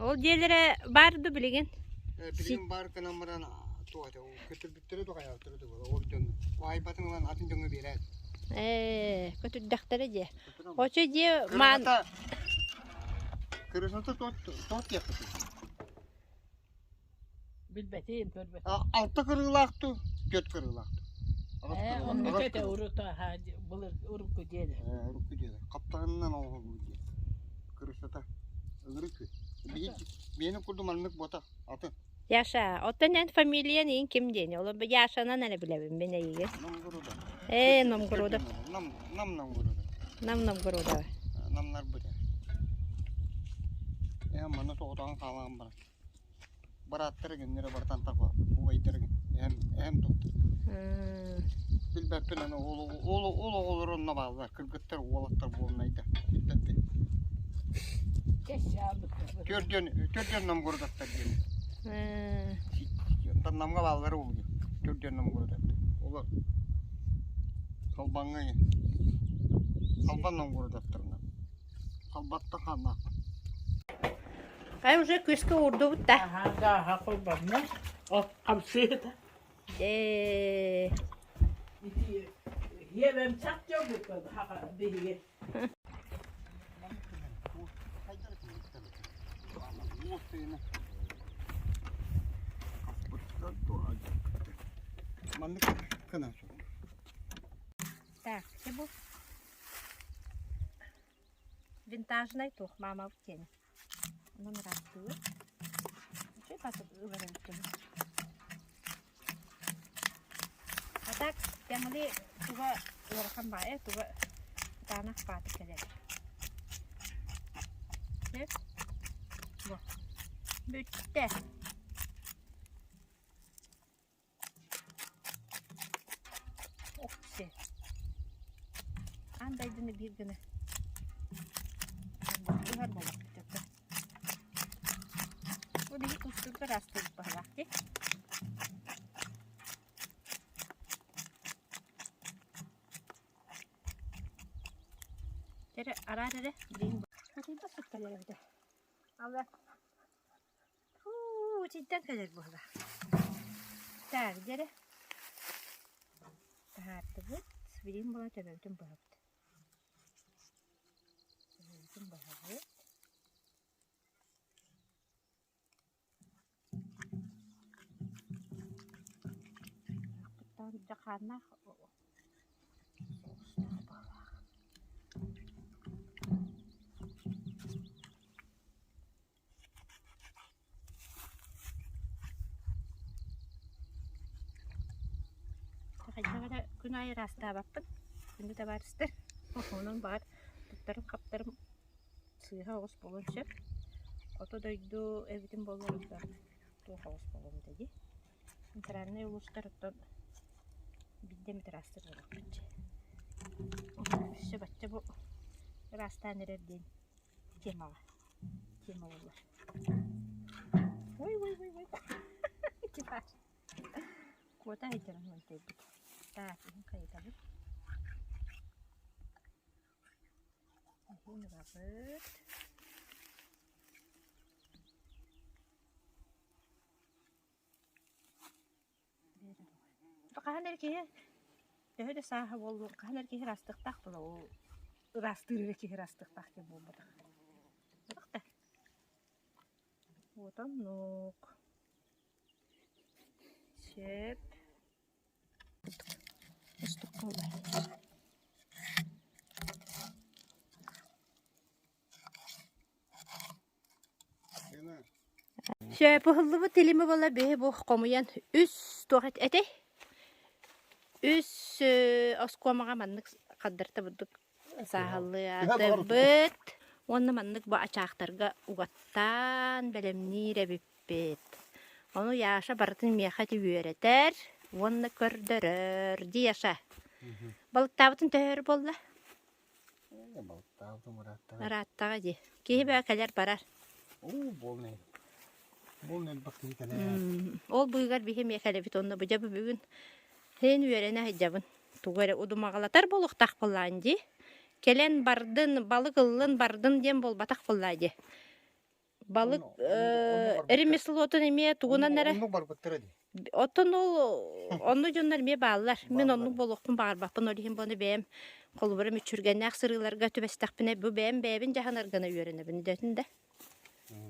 Ол дьиэлэрэ баар ду билигин? Билигин баар гынан баран көтүрбүттэрэ духайааттара да ол дьон уһайбатын ылан атын дьоҥҥо биэрээт. Ээ, көтүрдэхтэрэ дьиэ. Очо дьиэ маан Кырысата тот диэххитин. Билбэтим, көрбөтүм. Алта кырыылаах ту, түөрт кырыылаах ту. Ээ, оннук этэ урут былыр урукку диэли. Ээ, урукку диэли. Хаптаһынынан оҥоһуллубут диэн. Кырысата. Ыгырык. Биһини курдук маннык буотах атын. Яша, оттон эн фамилиян иин ким диэни? Ол Яшанан эрэ билэбин мин эйигин. Номгуруда. Ээ, Номгурудов. Нам, нам Номгурудов. Нам Номгурудов. Намнар быта. Ээ, манна тоҕотоон хаалаан баран. Бырааттар гиннere бартан тахва, убайдар гин. Эһэм, эһэм тоқту. Билбэппин аны ол ол ол оҕолор онно бааллар, кыргыттар, уолаттар буолунайда. Билбэппин. Төрдүөн, төрдүөн Номгурудаттар диэн. Онтон Намга бааллар ол диэн. Төрдүөн Номгурудаттар. Олор Салбаҥҥа Салбан Номгурудаттарынан. Салбатта хааннаах. Ай уже күскэ уурдубут да. Аха, да, холбонно. О, хамсыыта. Ээ. Ити иэбэм чахчы биһиги. Маннык кына Так, бу винтажнай туох маамабыт диэни. Онон ыраастыыр. Үчүгэй басы ылар эбиккин. А так тэҥли туга ыарахан баайа, туга кытаанах бааты кэлэр. Сөп. Бу. Бүттэ. Охсе. Аан дайдыны биир гына быһар буоллахпыт. Бу биһи кустурга ыраастыыбыт баһылаах дии. Эрэ араар эрэ билигин Атыйда суттар эбитэ. Алла Фу, итинтэн кэлэр буолла. Так, дьэ Таһаардыбыт. Билигин буола төбөбүтүн быһабыт. Төбөбүтүн быһабыт. Дьэ хааннаах соустаах быһыылаах. Хайдах эрэ күн аайы ыраастаабаппын, күндү табаарыстар. Онон баҕар туттарым-хаптарым сыыһа оҕус буолуон сөп. Ото дойду эбитим буоллар онтон туох оҕус буолуом этэ дии. Центральнай улуустар оттон биирдэ эмит ыраастыыр буолуохпут дии. Өссө бачча бу ыраастаан эрэр диэн темаҕа тема буолар. Ой ой ой ой Типа куота сылдьарын мөлтөйбүт. Так, иһин хайытабыт. Иһин ылабыт. Хаһан эрэ киһи төһө да сааһа буоллун, хаһан эрэ киһи ыраастыахтаах буолар ол ыраастыыр эрэ киһи ыраастыахтаах диэн буолбатах. Туох да. Вот оннук. Сөп. Устукка Сөп уһуллубут илими буола биһи бу хомуйан үс туох этэй? Үс оскуомаҕа маннык хаддарта бурдук сааһыллыатыбыт уонна маннык бу ачаахтарга угаттаан бэлэмниир эбиппит. Ону Яша барытын миэхэ ити үөрэтэр уонна көрдөрөр. Дии Яша. Балыктаабытын төһө өр буолла? Балыктаабытым ырааттаҕа. Ырааттаҕа дии. Киһи бөҕө кэлэр барар. Оо, буолнай. Буолнай элбэх киһи кэлэр. Ол быыгар биһи эмиэ кэлэбит онно бу дьэ бу бүгүн син үөрэнэ сылдьабын. Тугу эрэ удумаҕалатар буолуохтаах буоллаҕын дии. Кэлэн бардын, балык ыллын бардын диэн буолбатах буоллаа дии. Балык ремеслотун эмиэ тугунан эрэ Оннук барбыттара дии. Оттон ол онно дьоннор эмиэ бааллар. Мин оннук буолуохпун баҕарбаппын. Ол иһин буону бэйэм холобура мүччүргэннээх сырыыларга түбэстэхпинэ бу бэйэм бэйэбин дьаһанар гына үөрэнэбин дэтин да.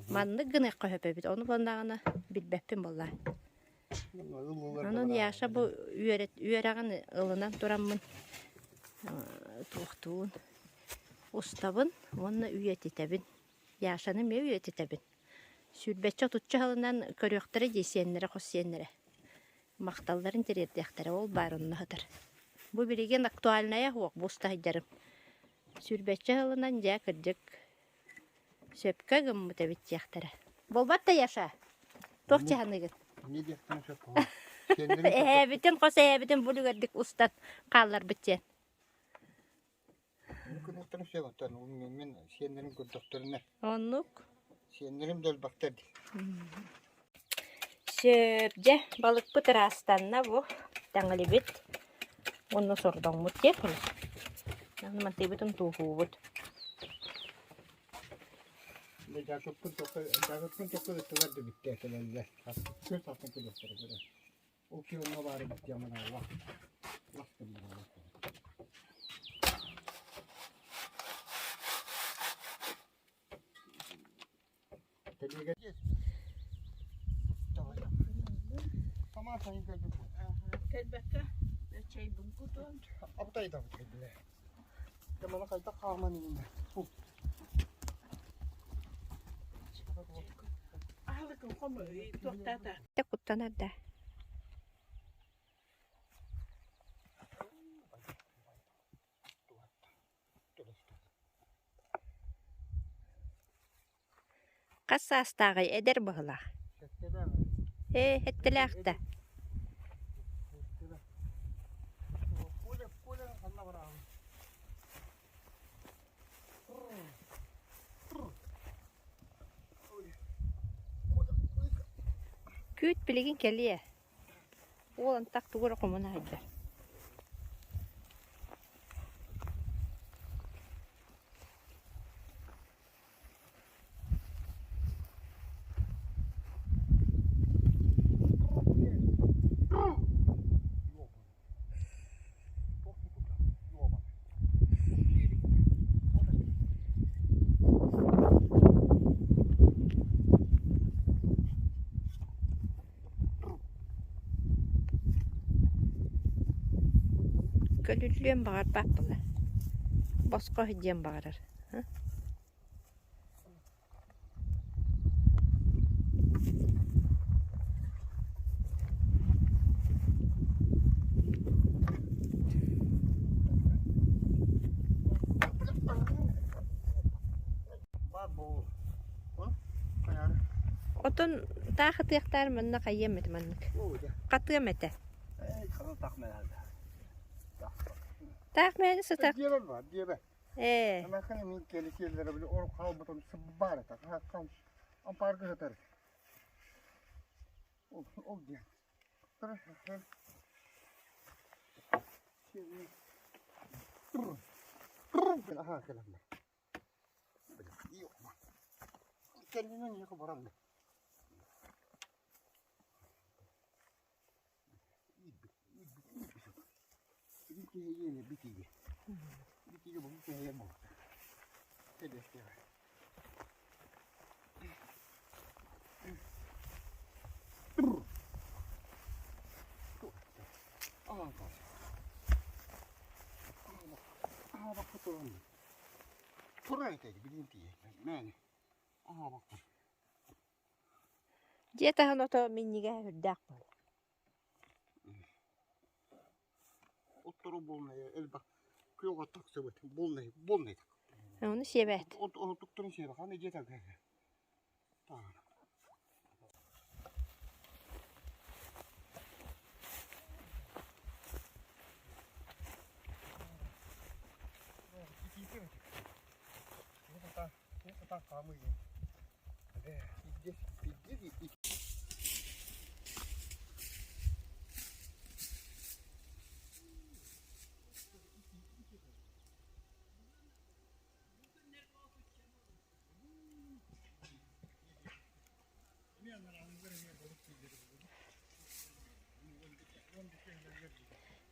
Маннык гыныахха сөп эбит. Ону буоллаҕына билбэппин буоллаа. Онон Яша бу үөрэт үөрэҕин ылынан тураммын туохтуун устабын уонна үйэтитэбин. Яшаны эмиэ үйэтитэбин. Сүүрбэччэ-отучча сылынан көрүөхтэрэ дии сиэннэрэ, хос сиэннэрэ. Махталларын тириэрдиэхтэрэ, ол баар онно сытар. Бу билигин актуальнайа суох бу уста сылдьарым. Сүүрбэччэ сылынан дьэ кырдьык сөпкө гыммыт эбит диэхтэрэ. Буолбат да Яша? Туох дьаһаныгын? Не диэхтэрин сөп буолуо. Сиэннэрин Эһээбитин, хос эһээбитин бу үлүгэрдик устан хаалларбыт диэн. Күнүхтэрин сөп оттон мин сиэннэрим көрдөхтөрүнэ. Оннук. Сиэннэрим да элбэхтэр дии. Сөп дьэ балыкпыт ыраастанна бу таҥалибит уонна сордоҥмут диэх Аны мантыйбытын тууһуубут. Дьаакыппын тоққа дьаакыппын тоққа ыттылар да бүттэ кэлэллэр. Күн сахтан кэлиэхтэрэ көрө. Ол киһи онно баара бүттэ аманаалла. Лас гыннараллар. Кэлбэккэ чэйбин кутуом. Абытайдабыт кэллэ. Маны хайдах хааман иҥнэ. Аһылыкын хомуй туохтаата. Куттанар да. Хас саастааҕый эдэр быһыылаах Ээ, сэттэлээх да. Күүт билигин кэлиэ. Уол антах тугу эрэ хомуна сылдьар. Көлүллүөн баҕарбат буолар, босхо диэн баҕарар Отон таах ытыахтаар манна хайыам этэ маннык. Хатыам этэ. Таах мээнэ сытар. Ээ. Дьиэ таһын ото минньигэһэ сүрдээх буолар. Оттору буолнай элбэх күөҕэ тахсыбыт буолнай буолнай. Ону сиэбээт. От отуктарын сиэбэ хана дьиэ таһыгар.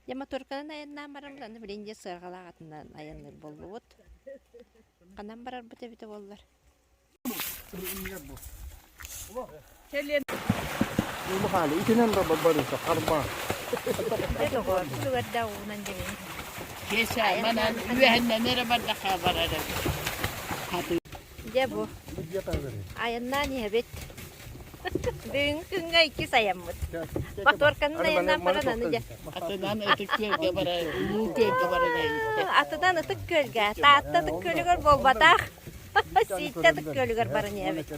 Дьэ моторканан айаннаан бараммыт аны билигин дьэ сыарҕалаах атынан айанныыр буоллубут. Ханан барарбыт эбитэ буоллар. Итинэн да барыта харбаа. Дьэ доҕоор, тугар да уунан дьэбин. Киэсэ манан үөһэннэн эрэ бардаха барар эбит. Дьэ бу айаннаан иһэбит. Бүгүҥҥү күҥҥэ иккис айаммыт. Моторканан айаннаан баран аны дьэ. Атынан Ытык Күөлгэ барар, Улуу Күөлгэ барар эбиттэр. Атынан Ытык Күөлгэ, Таатта Ытык Күөлүгэр буолбатах. Сииттэ Ытык Күөлүгэр баран иһэбит.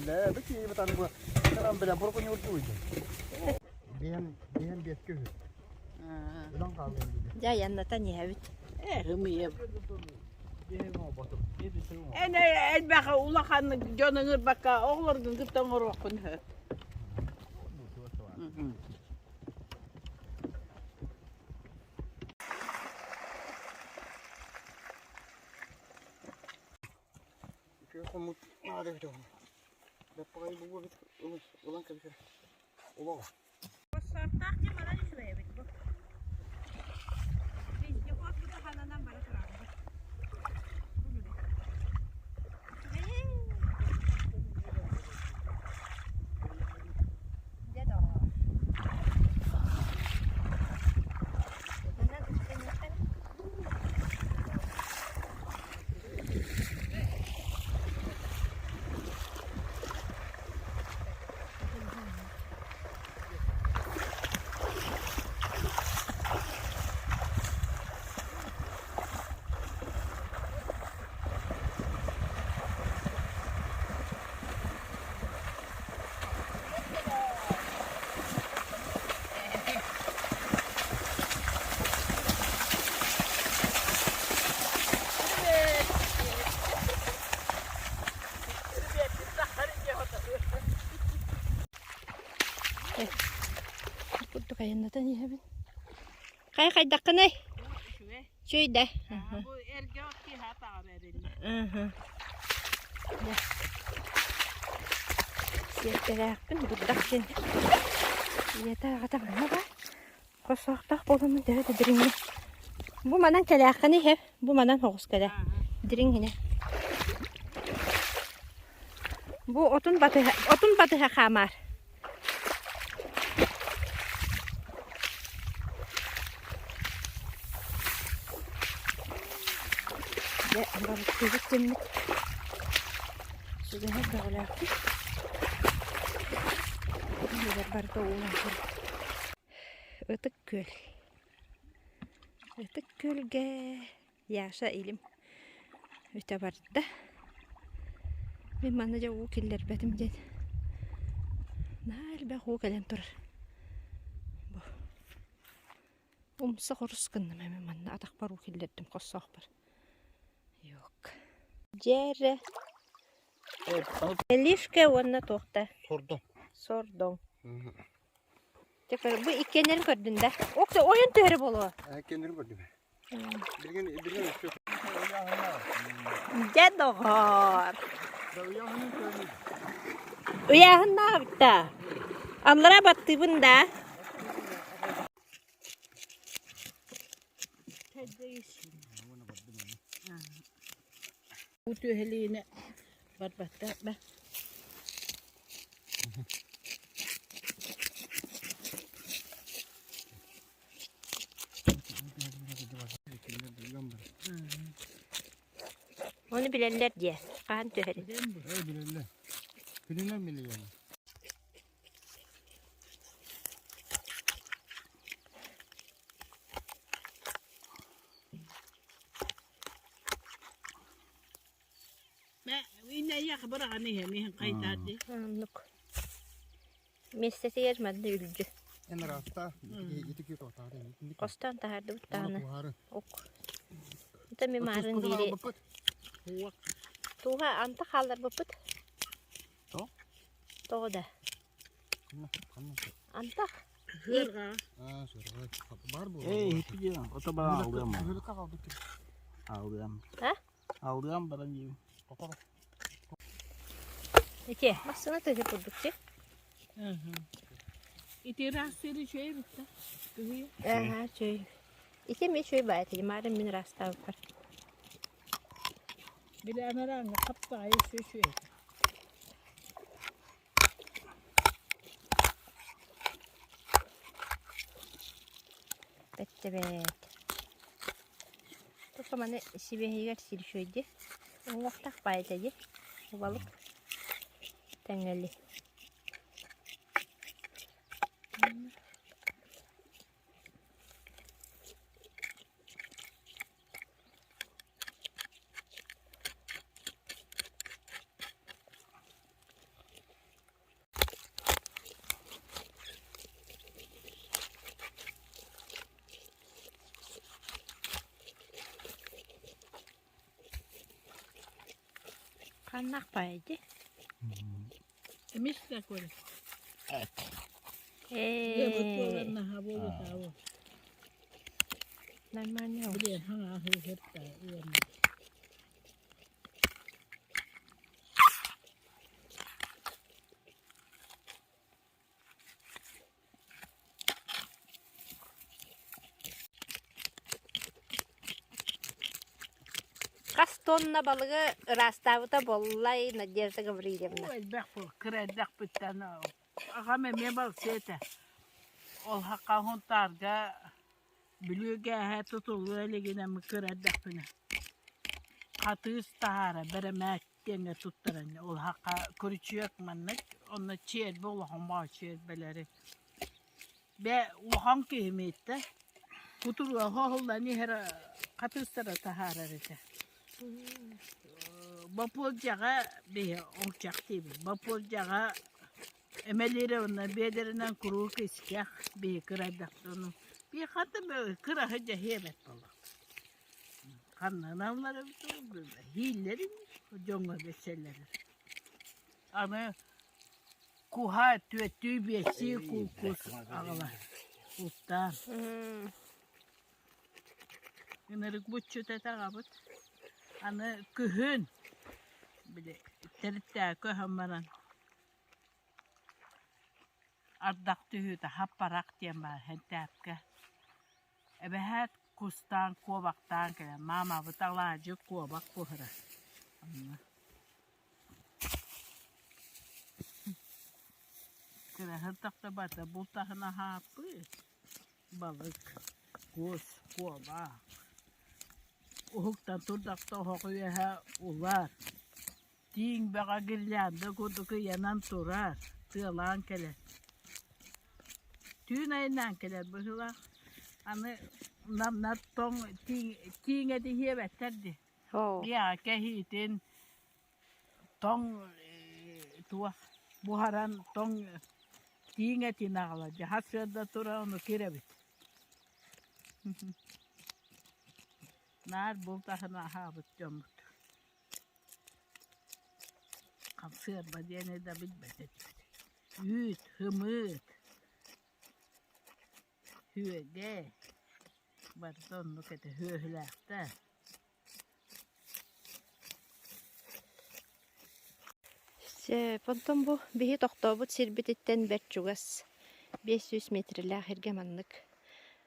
Дьэ айаннатан иһэбит. Ымыйым. Эн элбэх улахан дьон ыҥырбакка оҕолоргун кытта оҥоруоххун сөп. Сортаах дьэ манан үчүгэй эбит бу. Вездеход бу хананан бара турарбыт. Дьэ доҕоор. Манан үктэниэххэ. Айаннатан иһэбин. Хайа хайдаххыный? Үчүгэй. Үчүгэй да. Бу эргэ от киһи атаҕар эриллэ. Сиэртэлээхпин бурдах диэн ийэтэ аҕата манна баар. Хосоохтоох буоламмын төһө да дириҥҥэ. Бу манан кэлээххин иһэр, бу манан оҕус кэлэ. Дириҥ иһинэ. Бу отун батыһа, отун батыһа хаамаар. Дьэ, балыктыыбыт дэммит. Сүгэһэр бөҕөлөөхпүт. Иһигэр барыта уулаах. Ытык Күөл. Ытык Күөлгэ Яша илим бүтэ барда. Мин манна дьэ уу киллэрбэтим диэн. Наһаа элбэх уу кэлэн турар. Бу. Умса хорус гынным мин манна атахпар уу киллэрдим хоссоохпор. Юк. Дьэрэ. Лишка уонна туохта? Сордоҥ. Сордоҥ. Дьэ, бу иккиэннэрин көрдүн да. Ок, ойон түһэрэ буолуо. Иккиэннэрин көрдүм. Билигин билигин өссө Дьэ, доҕоор. Ыйааһыннаах эбит да. Аллара баттыыбын да. Уу түөһэлиинэ барбатта ба. Ону билэллэр диэ. Хаһан түһэрин. Билэллэр. Күнүнэн билэллэр. Оннук. Миэстэтигэр манна үлдьү. Эн ыраахта ити тохтаатын. Хостоон таһаардыбыт даҕаны. Ок. Ата ми маарын биири Тууһа анта хаалларбыппыт. Тоҕо? Тоҕо да? Антах. Бар буолуо. Эй, иһиппит ото баран алдыам. Алдыам. А? Алдыам баран диибин. Ити массыына тыһы курдук ти. Ити ыраастыыр үчүгэй эбит да. Кыһыйа. Ага, үчүгэй. Ити эмиэ үчүгэй баайа ити маарын мин ыраастаабыппар. Били анарааҥҥа хаптаҕайы өссө үчүгэй. Бэттибэт. Туха маны сибиэһигэр сир үчүгэйди. Уҥуохтаах баайа дии. Убалык тэҥҥэли. Ханнаах баайа дии? Эмис такой. Ээ, Наһаа буолуо нормально. Блин, хаҥа аһыы Хас тонна балыгы ыраастаабыта буоллай Надежда Гаврильевна? Элбэх буол, кыра элбэхпиттэн аҕам эмиэ балсы этэ. Ол хакка Хунтаарга Бүлүүгэ тутуллуо илигинэ кыра эрдэхпинэ хатыыс таһаара бэрэмээк диэҥҥэ туттаран ол хахха күрүчүөк маннык онно чиэрбэ улахан баҕа чиэрбэлэри бэ улахан киһи мииттэ кутуруга хоһуллан иһэр хатыыстара таһаарар этэ Бопуолдьаҕа биһи оҥчах диибит Бопуолдьаҕа Эмэлировна биэдэринэн куруук искэх биһи кырайдахтыны биһи хата кыраһы дьэһиэбэт буоллахпыт. Ханнан ыллар эбит иһииллэрин дьоҥҥо бэсэллэрин. Аны куһа түөттүү биэстии куукус аҕалар. Бултаан. Ынырык буччут этэ аҕабыт. Аны күһүн били тэрилтэҕэ көһөн баран ардах түһүүтэ хаппарах диэн баар Хэнтээпкэ. Эбэһээт кустаан, куобахтаан кэлэн маамабыт алаадьы куобах буһарар. Онно Кыраһын тахсыбата бултаһын аһааппыт балык, кус, куобах. Уһуктан турдахта оһох үөһэ улар, тииҥ бөҕө гирлянда курдук ыйанан турар, тыалаан кэлэр. Түүн айаннаан кэлэр быһыылаах. Аны намнар тоҥ тииҥ тииҥ этиһиэбэттэр дии. Дьиэҕэ кэһиитин тоҥ туох буһаран тоҥ тииҥ этин аҕала дьэ сарсыарда туран ону кирэбит Наар булт аһын аһаабыт дьоммут. Хамсыарба диэни да билбэт этибит. Үүт, һымыыт, сүөгэй барыта оннук этэ сүөһүлээхтэр. Сөп, онтон бу биһи тохтообут сирбититтэн бэрт чугас 500 метрэлээх эргэ маннык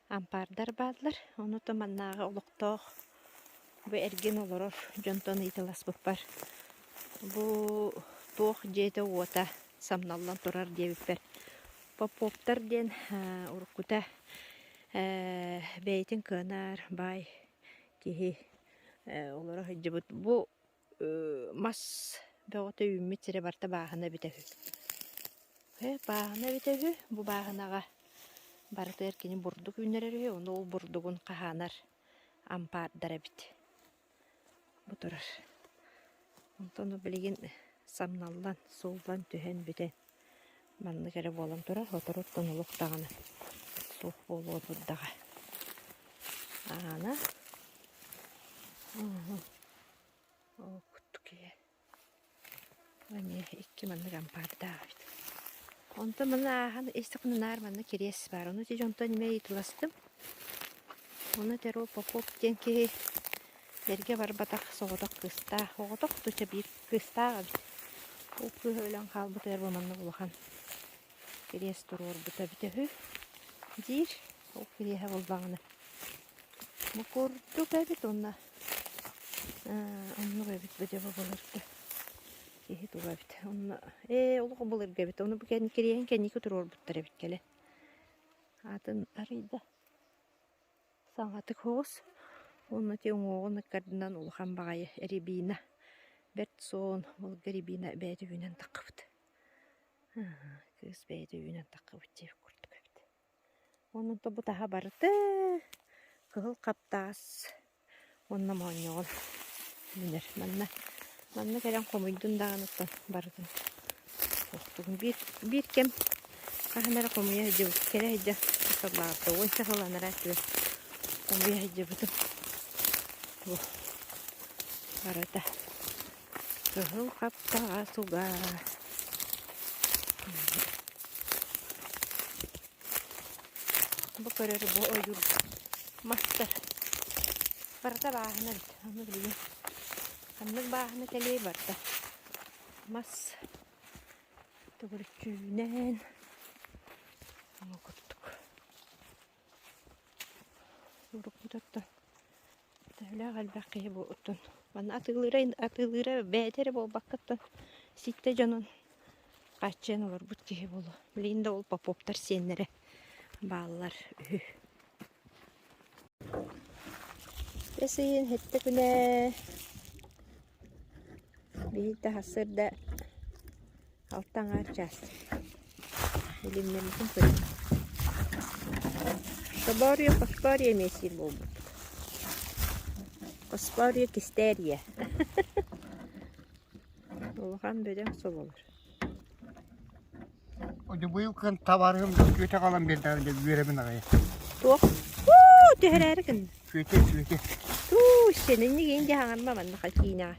ампаардар бааллар. Ону то маннааҕы олохтоох бу эргин олорор дьонтон ыйыталаспыппар бу туох дьиэтэ-уота самналлан турар диэбиппэр Поповтар диэн уруккута бэйэтин кыанар баай киһи олоро сылдьыбыт. Бу мас бөҕөтө үүммүт сирэ барыта бааһына эбитэ үһү. Бааһына эбитэ үһү. Бу бааһынаҕа барытыгар кини бурдук үүннэрэр үһү, ону ол бурдугун хаһаанар ампаардар эбит. Бу турар. Онтон билигин самналлан, сууллан түһэн бүтэн маннык эрэ буолан турар. Соторуттан олох даҕаны суох буолуо турдаҕа. Аана Оо, куттук ийэ. Эмиэ икки маннык ампаардаах эбит. Онтон манна ааһан истэхпинэ наар манна кириэс баар. Ону ити дьонтон эмиэ ыйыталастым. Ону этэр ол Попов диэн киһи эргэ барбатах соҕотох кыыстаах. Оҕотох туча биир кыыстаах эбит. Ол кыыһа өлөн хаалбытыгар бу маннык улахан кириэс туруорбута эбитэ үһү диир. Ол кириэһэ буоллаҕына бу курдук эбит уонна оннук эбит бу дьэ бу былыргы киһи туга эбит онно ээ олох былыргы эбит ону бу кириэһин кэнники туруорбуттар эбит кэлэ атын арыйда саҥатык соҕус уонна ити уҥуоҕун ыккардынан улахан баҕайы рябина бэрт суон былыргы рябина бэйэтэ үүнэн таххыбыт кыыс бэйэтэ үүнэн таххыбыт диэбит курдук эбит Онон бу таһа барыта кыһыл хаптаас уонна моонньоҕон үүнэр. Манна манна кэлэн хомуйдун даҕаныттан барытын суохтугун. Биир биир кэм хаһан эрэ хомуйа сылдьыбыт кэлэ сылдьа сыллаабыта уонча сыл анараа өттүгэр хомуйа сылдьыбытым. Бу барыта кыһыл хаптаҕас уга. Бу көрөр бу ойуур мастар барыта бааһына эбит. Ону билигин ханнык бааһына кэлиэй барыта мас төгүрүччүүнэн ону курдук уруккутуттан төһөлөөх элбэх киһи бу оттон манна атыылыыра атыылыыра бэйэтэ эрэ буолбакка оттон ситтэ дьонун хааччыйан олорбут киһи буолуо. Билигин да ол Поповтар сиэннэрэ бааллар үһү. Бэс ыйын сэттэ күнэ биир да сарсыарда алта аҥаар чаас илимнэммитин көрүҥ. Соборуйа хоспоруйа эмиэ сиир буолбут. Хоспоруйа кистээрийэ. Улахан бөдөҥ соболор. Быйыл кыһын табаарыһым күөтэ хаалан биэрдэҕин дьэ үөрэбин аҕай. Туох? Уу, түһэрээри гынна. Күөтэ, күөтэ. Туу, сениннигин дьаһаҥарма манна киинэҕэ.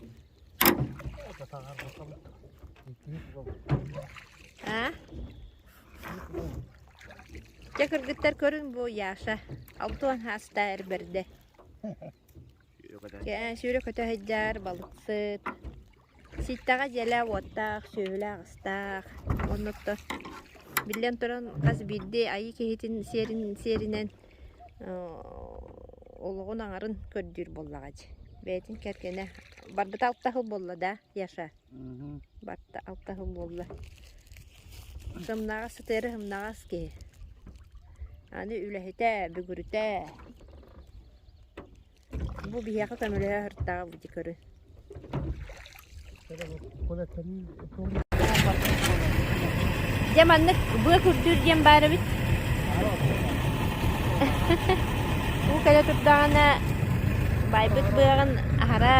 А? Дьэ кыргыттар көрүҥ бу Яша алтуон хаастаа эр бэрдэ. Сүүрэ көтө сылдьар, балыксыт. Сииттэҕэ дьиэлээх-уоттаах, сүөһүлээх-астаах. Оннуттан биллэн туран хас биирдии айыы киһитин сиэрин сиэринэн олоҕун аҥарын көрдүүр буоллаҕа дии. Бэйэтин кэргэнэ барбыта алта сыл буолла да, Яша? Барта алта сыл буолла. Сымнаҕас сытыары сымнаҕас киһи. Аны үлэһитэ, бүгүрүтэ. Бу биһиэхэ көмөлөһө сырыттаҕа бу дии көрүн. Дьэ маннык быа күрдүүр диэн баар эбит. Уу кэлэ турдаҕына байбыт быаҕын аһара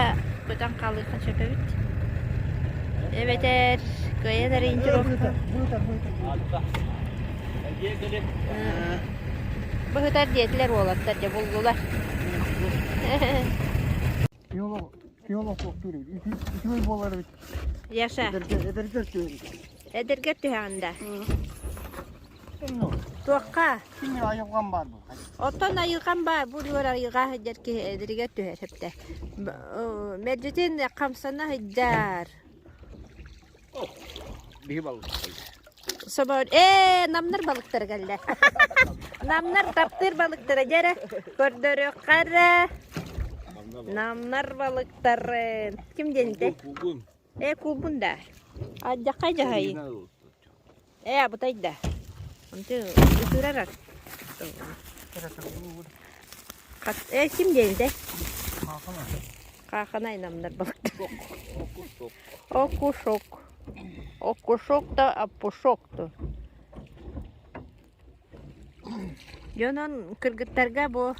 көтөн хаалыахха сөп эбит. Эбэтэр кыайан ориентировка. Быһытар диэтилэр уолаттар дьэ буллулар. Үчүгэй буолар эбит. Яша. Эдэргэр түһэбит. Эдэргэр түһэҕин да? Туохха? Кини айылҕам баар бу. Оттон айылҕам баар, бу үлүгэр айылҕа сылдьар киһи эдэригэр түһэр сөптө. Мэлдьитин хамсана сылдьар. Биһи балык. Собор, ээ, намнар балыктара кэллэ. Намнар таптыыр балыктара дьэрэ, көрдөрүөххэ эрэ. Намнар балыктарын. Ким диэнтэй? Кулгун. Ээ, кулгун да. Адьаххай дьаһайын. Ээ, абытай да. Онту ытырар. Ээ, ким диэнтэй? Хааханай намнар балыктар. Окушок. Окушок-то опушок-то. Дьонон кыргыттарга бу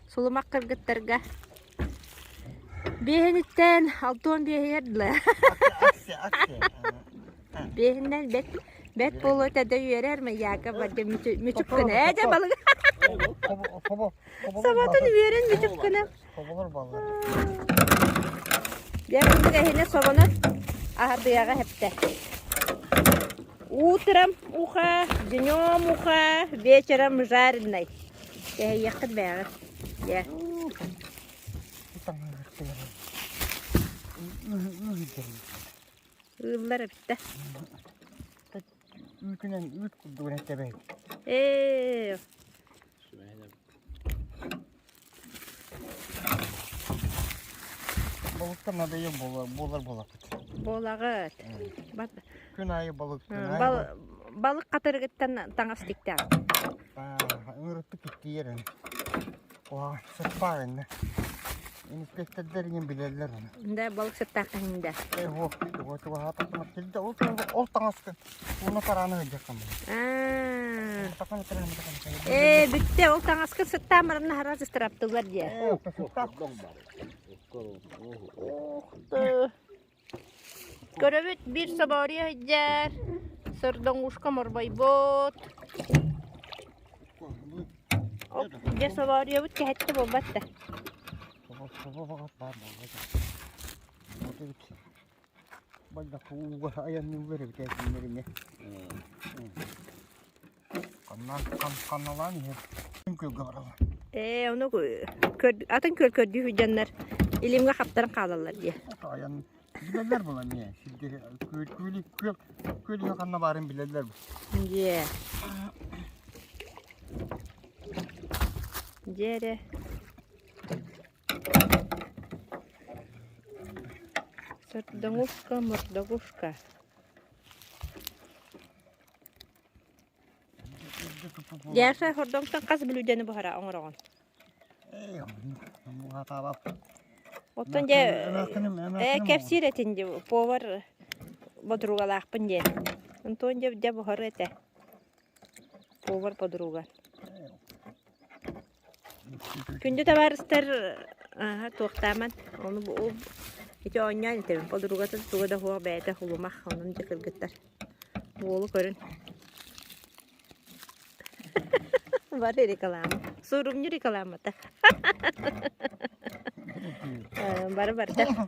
сулумах кыргыттарга биэһиниттэн алтыан биэһигэр дылы биэһинэн бэт бэт буолуо этэ да үөрэр Яков мүчүк гына ээ дьэ балык Соботун үөрэн мүчүк гына Соболор баллар. Дьэ курдук эһини собонон аһардыаҕа хэптэ. Утром уха, днем уха, вечером жареный. Кэһэйиэххит бээҕит. Дьэ. Ыыллар эбиттэ. Үүтүнэн үүт курдугун эттэбэй. Ээ. Балыктан надоел буолар буолар буолаппыт. Буолаҕыт. Күн аайы балык, күн аайы Балык хатырыгыттан таҥас тиктэҕин. Ыҥырыттык иттиер эн. Оһа, сыппаа инне. Инспектордар иҥин билэллэр оны. Да, балык сыттаах киһиҥ да. Э, уох, туга чугаһаатахпына килде ол ол таҥаска уна тарааны сылдьаххын. Аа. Такан тарааны такан. Ээ, бүттэ, ол таҥаска сыттаан баранна харас ыстыраптылар диэ. Э, сыттаах. Ух ты. Көрөбүт биир собоорье сылдьар, сордоҥушка морбойбут. Оп, дьэ собоорьебут кэһэттэ буолбат да. Ханналаан иһэр күөлгэ бараллар. Ээ, ону атын күөл көрдүү сылдьаннар илимҥэ хаптаран хаалаллар дии. Айан билэллэр була эмиэ. Сирдери күөл күөл күөл күөл иһэ ханна баарын билэллэр. Дьиэ. Дьиэ эрэ. Сордоҥушка, мордогушка. Дьээхэ хордоҥтон хас бүлүүдэни буһара оҥороҕун? Оттон дьэ ээ кэпсиир этин дии повар подругалаахпын диэн. Онтон дьэ дьэ буһарыы этэ. Повар подруга. Күндү табаарыстар ааһа туохтааман ону бу ити оонньоон этэбин подругатын туга да суох бэйэтэ хулумах онон дьэ кыргыттар Уолу көрүн. Бары реклама. Суорумньу рекламата. Бары барда.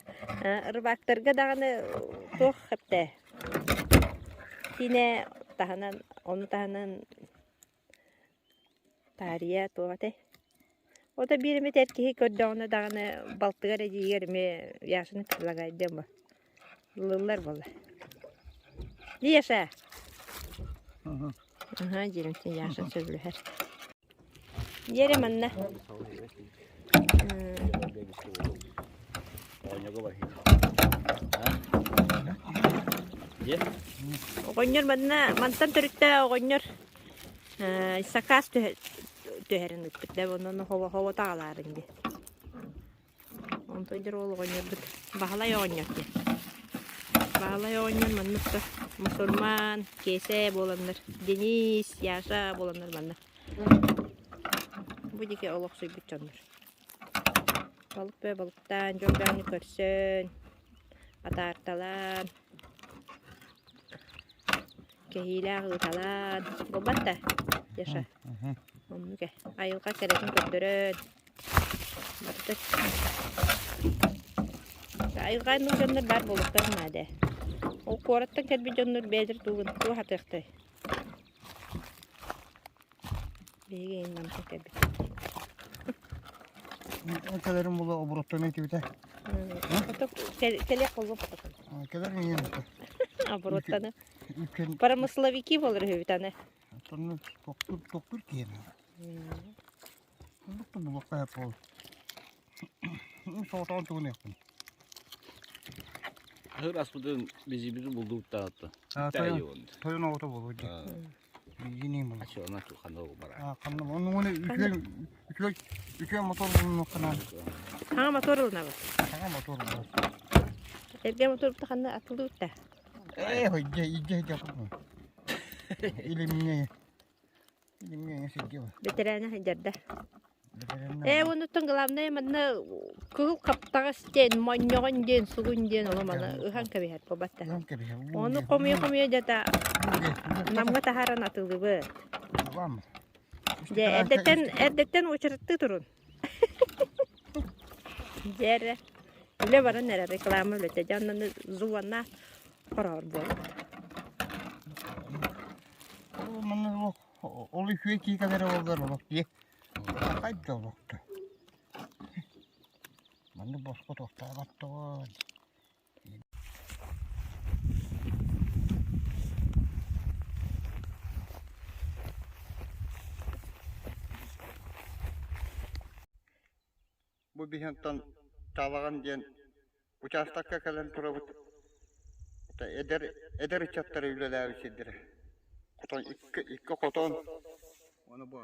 Рыбактарга даҕаны туох эптэ. Киинэ таһынан, ону таһынан. Таарыйа туох этэй? Ото биир эмит эр киһи көрдөҕүнэ даҕаны балтыгар эдьиийигэр эмиэ Яшаны предлагайдыам бу. Ылыллар буолла. Яша! Аха, диэримтин Яша сөбүлэһэр. Дьиэрэ манна. Оҕонньор манна мантан төрүттээх оҕонньор сакаас түһэрин ыыппыт да онон хобо таҕалаарын дии. Онтон дьэ ол оҕонньорбут Баһылай оҕонньор диэн. Баһылай оҕонньор маннык да мусульман, Киэсэ буоланнар, Денис, Яша буоланнар манна. Бу диэки олохсуйбут дьоннор. Балык бөҕө балыктаан, дьон бөҕөнү көрсөн, атаарталаан, кэһиилээх ыыталаан, буолбат да, Яша? Оннук ээ. Айылҕа кэрэтин көрдөрөн, барыта айылҕа аймах дьоннор баар буолуохтарын наада. Ол куораттан кэлбит дьоннор бэйэлэрэ тугун туох атыахтай? Биһиги эйин мантан кэлбит. Кэлэрим була обороттан этибитэ. Кэлиэх боллук Кэлэр миин. Обороттаны. Промысловики болор үһүбүт аны. Тонну токтур токтур киһи. Оннук булуохха сөп Соҕотоҕун тугун Аһыр аспытын бизибитин булдубуттаатта. Тойон оҕото буолуо дии. Билгини буолуо. Ачона ханна бара. Ханна оннугуна үчүгэй үчүгэй үчүгэй мотор булунуохха Хаҥа мотор ылынабыт. Хаҥа мотор ылынабыт. Эргэ мотор ханна атылыбыт да. Ээ, идьэ идьэ идьэ Илимҥэ илимҥэ сиргэ Бэтэрээнэ сылдьарда. Ээ оннуттан главное манна кыһыл хаптаҕас диэн, монньоҕон диэн, сугун диэн ону маны ыһан кэбиһэр буолбатта. Ону хомуйа-хомуйа дьата Намҥа таһааран атыылыыбыт. Дьэ эрдэттэн эрдэттэн уочараттыы турун. Дьэ эрэ үлэ баран эрэр реклама үлэтэ. Дьэ онно зуонна хороор буолбут. Ол үчүгэй киһи кэлэрэ буоллар олох дии. Хайда олохто. Маннык босхо тохтообот тоҕо. Бу биһиэнтэн Таалаҕан диэн учаастакка кэлэн турабыт. Эдэр эдэр ыччаттары үлэлээбит сирдэрэ. Хотон икки икки хотон уонна бу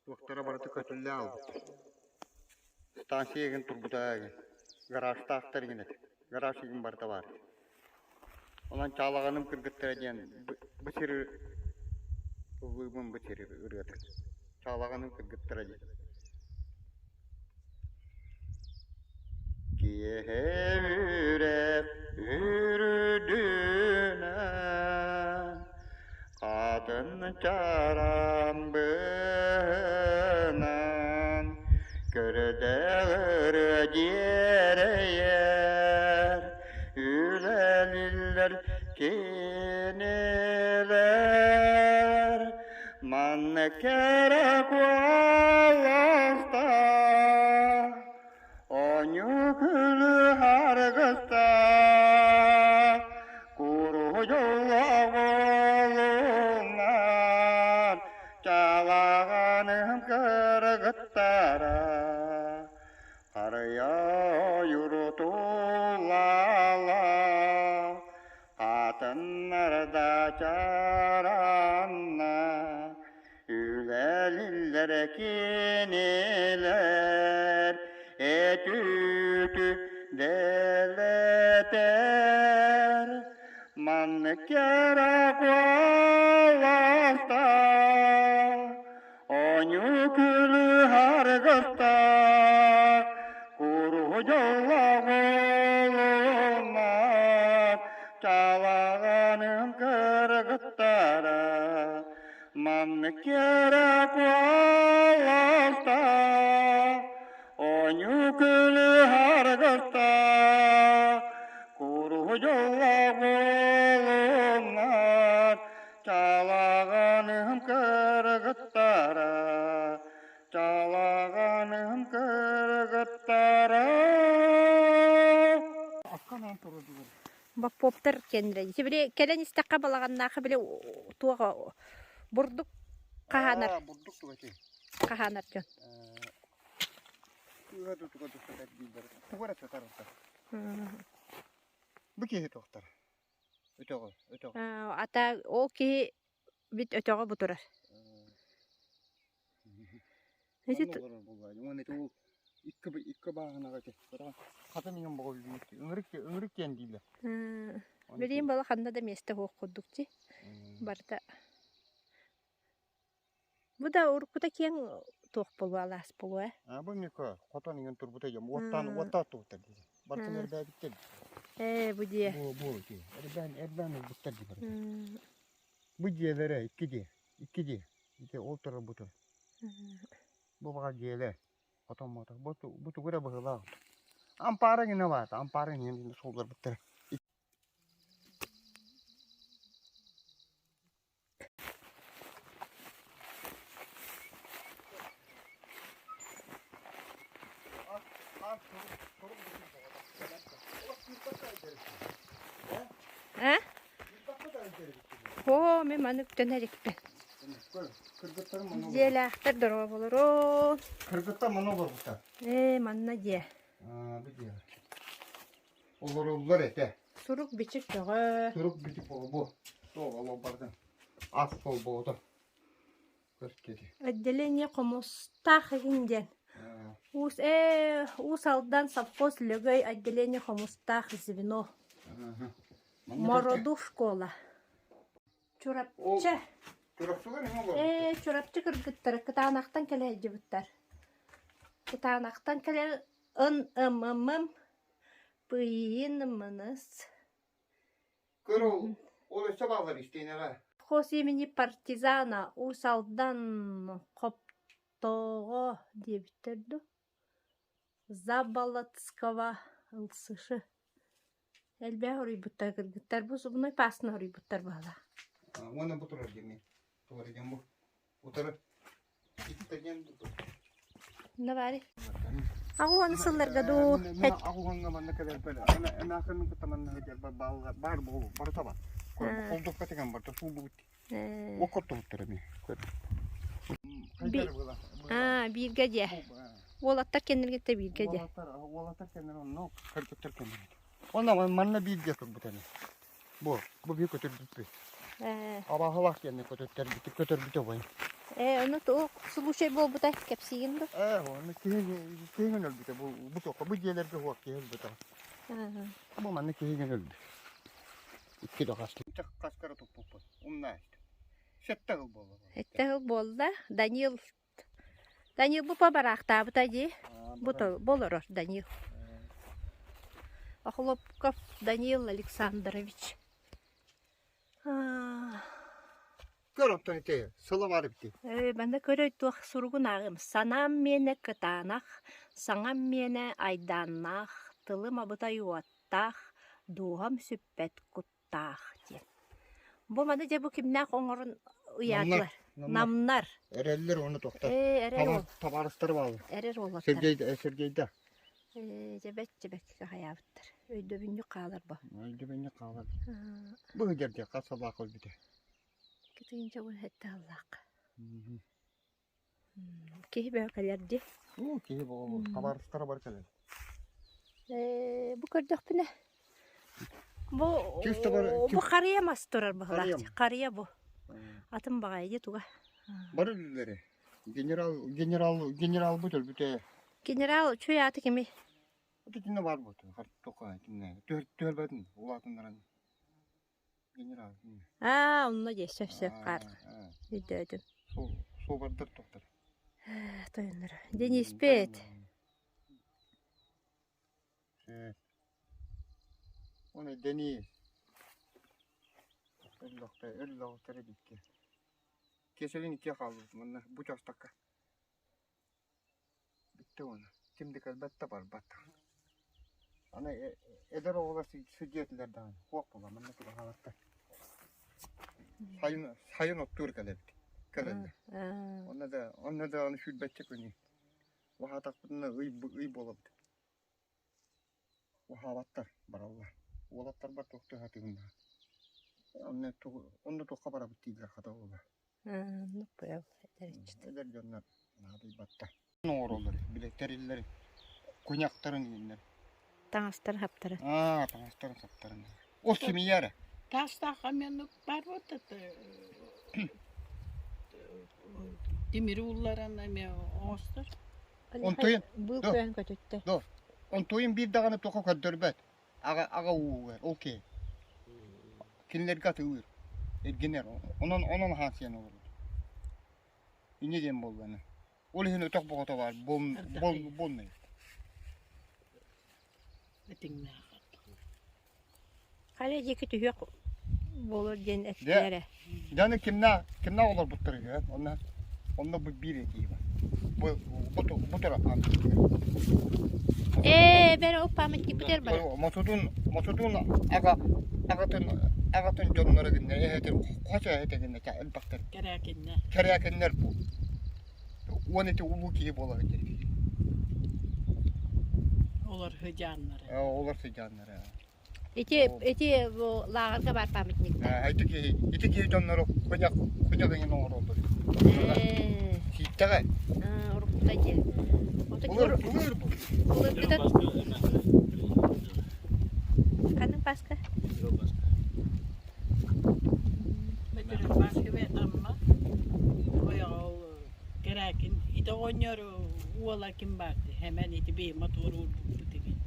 туохтара барыта көтүллэ хаалбыт. Станция игин турбута игин. Гаражтаахтар игин этэ. Гараж игин барыта баар. Онон Чаалаҕаным кыргыттара диэн бу сири ыллыыбын бу сири ырыатын. Чаалаҕаным кыргыттара диэн. Киэһэ үрэх үрдүнэн хатын чараан быһынан көрдөҕөр дьиэрэйэр үлэлиллэр кинилэр манна кэрэ куоласта Оонньуу күлүү харгыста куруһуйулла буолуннар чалаҕаным кыргыттара харыйа ойурутулала хатыннарда чаранна Үлэлиллэр кинилэр этүүтү дэлэтэр маннык кэрэ куоласта оонньуу күлүү харгыста куруһу дьоллоох буолуннар чалаҕаным кыргыттара Маннык кэрэ куоласта оонньуу күлүү харгыста куруһу дьоллоох буолуннар чалаҕаным кыргыттара. турдулар. Боппуоптар кэннилэр. Били кэлэн истэххэ балаҕаннаахы били туох бурдук хаһаанар. Аа, бурдук туга ти. Хаһаанар дьон. Кыыһа тутуга тустар дииллэр. Тугу эрэ сытар оттор. Бу киһи туохтар. Өтөҕө, өтөҕө. Ата ол киһи бит өтөҕө бу турар. Манна олорор буоллаҕа. Уонна ити ол икки икки бааһынаҕа ити. Хата миҥэн боҕо ыҥырык ыҥырык диэн дииллэр. Билигин бала ханна да миэстэ суох курдук дии. Барыта Бу да уруккута киэҥ туох буолуо алаас буолуо ээ. А бу мика хотон иҥэн турбута дьом уоттаан уоттаах тугуттар дии. Барытын эрбээбиттэр. Ээ бу дьиэ. Бу бу дьиэ. Эрбээн эрбээн ылбыттар дии барыта. Бу дьиэлэрэ икки дьиэ. Икки дьиэ. Ити ол турар бу турар. Бу баҕа дьиэлэр. Хотон мото. Бу бу тугу эрэ быһыылаах. Ампаара гына баата. Ампаара иҥэн суолларбыттара. Э? Оо, мин маны үктэнэ иликпин. Дьиэлээхтэр дорооболорун. Кыргыттар маны олорбуттар. Ээ, манна дьиэ. Аа, бу дьиэ. Олороллор этэ. Сурук-бичик бөҕө. Сурук-бичик бөҕө бу. Суох олох бардын. Ас холбоото. Көркети. Отделение Хомустаах игин диэн. Уус ээ Уус Алдан совхоз Лөгөй отделение Хомустаах звено. Мороду школа. Чурапчы. Чурапчылар эҥин олорбуттар. Ээ Чурапчы кыргыттара Кытаанахтан кэлэ сылдьыбыттар. Кытаанахтан кэлэн ын ым ым ым Пыйын мыныс. Көр ол, ол өссө бааллар истиэнэҕэ. Совхоз имени партизана Уус Алдан Хоптоҕо диэбиттэр дуу Заболоцкого ылсышы Элбэх уруйбуттар кыргыттар бу зубной пастаны уруйбуттар баһылаах. Уонна бу турар диэмин. Турар диэн бу. Утары Давай. Аҕуһаны сылларга дуу Аҕуһаҥҥа манна кэлэрбэр эмээхсинин кытта манна сылдьарбар баар буолу барыта бар. Холдукка тигэн барда сууллубут. Оккоттубуттар эмиэ. Бииргэ дьэ. Уолаттар кэннилэргэ бииргэ дьэ. Уолаттар кэннилэр онно кыргыттар кэннилэр. Онно манна бииргэ турбут эмиэ. Бу, бу биир көтөрбүппүт. Ээ. Абааһылаах диэнни көтөрбүтү көтөрбүтэ убай. Ээ, ону туох случай буолбута кэпсиигин дуо? Ээ, ону киһи киһигин өлбүтэ бу бу туохха бу дьиэлэргэ суох киһи өлбүтэ. Бу манна киһигин өлбүт. Икки да хас. Хаскара туппуппут. Умна Сэттэ сыл буолла. Сэттэ сыл буолла. Данил Данил бу бараахтаабыта дии. Бу олорор Данил. Охлопков Данил Александрович. Көр оттон ити сыла бар эбит. Манна көрөй туох суругун ааҕым. Санаам миэнэ кытаанах, саҥам миэнэ айдааннаах, тылым абытай уоттаах, дууһам сүппэт кут таах диэн. Бу маны дьэ бу кимнээх оҥорон ыйаатылар? Намнар. Эрэллэр уонна тохтор. Ээ, эрэл уол. Табаарыстары бааллар. Эрэл уолаттар. Сергей Сергейда. Ээ, дьэбэт дьэбэт хайаабыттар. Өйдөбүнньүк хаалар бу. Өйдөбүнньүк хаалар. Бу сылдьар дьэ хас сыллаах өлбүтэ. Кытыынча уон сэттэ сыллаах. Киһи бөҕө кэлэр дии. Уу, киһи бөҕө табаарыстара бар кэлэр. Ээ, бу көрдөхпүнэ бу Чисто бар бу харыйа мас турар быһылаах. Харыйа. Харыйа бу. Атын баҕайы дии туга. Бар үллэри. Генерал генерал генерал бу өлбүтэ. Генерал үчүгэй ааты кимий? Итиннэ бар бу. Тоққа итиннэ. Түһэрбэтин улаатыннаран. Генерал. Аа, онно дии сөп сөп хаар. Өйдөөтүм. Суобардар тохтор. Тойоннор. Дениспет. Оны Денис. Өллөхтө, өллөхтөрө дикки. Кеселин икки хаалбыт манна бу частакка. Бүттэ уонна ким да кэлбэт да барбат. Аны эдэр оҕолор сылдьыа этилэр даҕаны суох буолла манна чугаһаабаттар. Сайын сайын оттуур кэлэбит кэлэллэр. Онно да онно да аны сүүрбэччэ күнү уһаатахпытына ый ый буолабыт. Уһаабаттар бараллар. Уолаттарбар туох туһатыгын Онно онно туохха барабыт дииллэр хата буолла. Оннук быйыл эдэрчит. Эдэр дьоннор наадыйбаттар. Оҥороллор, бile тэриллэр куняктарын ииннэр. Таҥастарын хаптарын. Аа, таҥастарын хаптарын. Ол семья эрэ. Таастаах менук бар вот это тимири улларан эме оҥостор. Онтуйун Быыл көөн көтүттэ. До. Онтуйун биир даҕаны туохха көрдөрбөт. Аҕа аҕа уугар, ол киһи. Кинилэргэ атыылыыр, эргинэр. Онон онон аһаан сиэн олорор. Инньэ диэн буоллаҕына. Ол иһин өтөх боҕото баар, бон бон боннай. Этиҥнээх. Хайа диэки түһүөх буолуор диэн эттилэр ээ. Дьэ, кимнээх кимнээх олорбуттар үһү, онно онно бу биир этии бар. Бу бу бу тура Ээ, бэрэ ол памятникпытыгар бар. Мосутун мосутун аҕа аҕатын аҕатын дьонноро гиннэр эһэтин хос эһэтэ гиннэ элбэхтэр. Кэрээкиннэр. Кэрээкиннэр бу. Уон ити улуу киһи буолар диэн. Олор сыдьааннара. Олор сыдьааннара. Ити ити бу лааҕырга баар памятниктар. Ити киһи ити киһи дьоннору куйах куйах иҥин оҥороллор. Ээ. Сииттэҕэ. Уруккута диэн. Былыр былыр бу. Былыргыта Ханнык Паска? Паска Амма. Ойоҕол Кэрээкин ити оҕонньор уола ким баар Хэмэн ити бэйэм туоруурбуппут игин.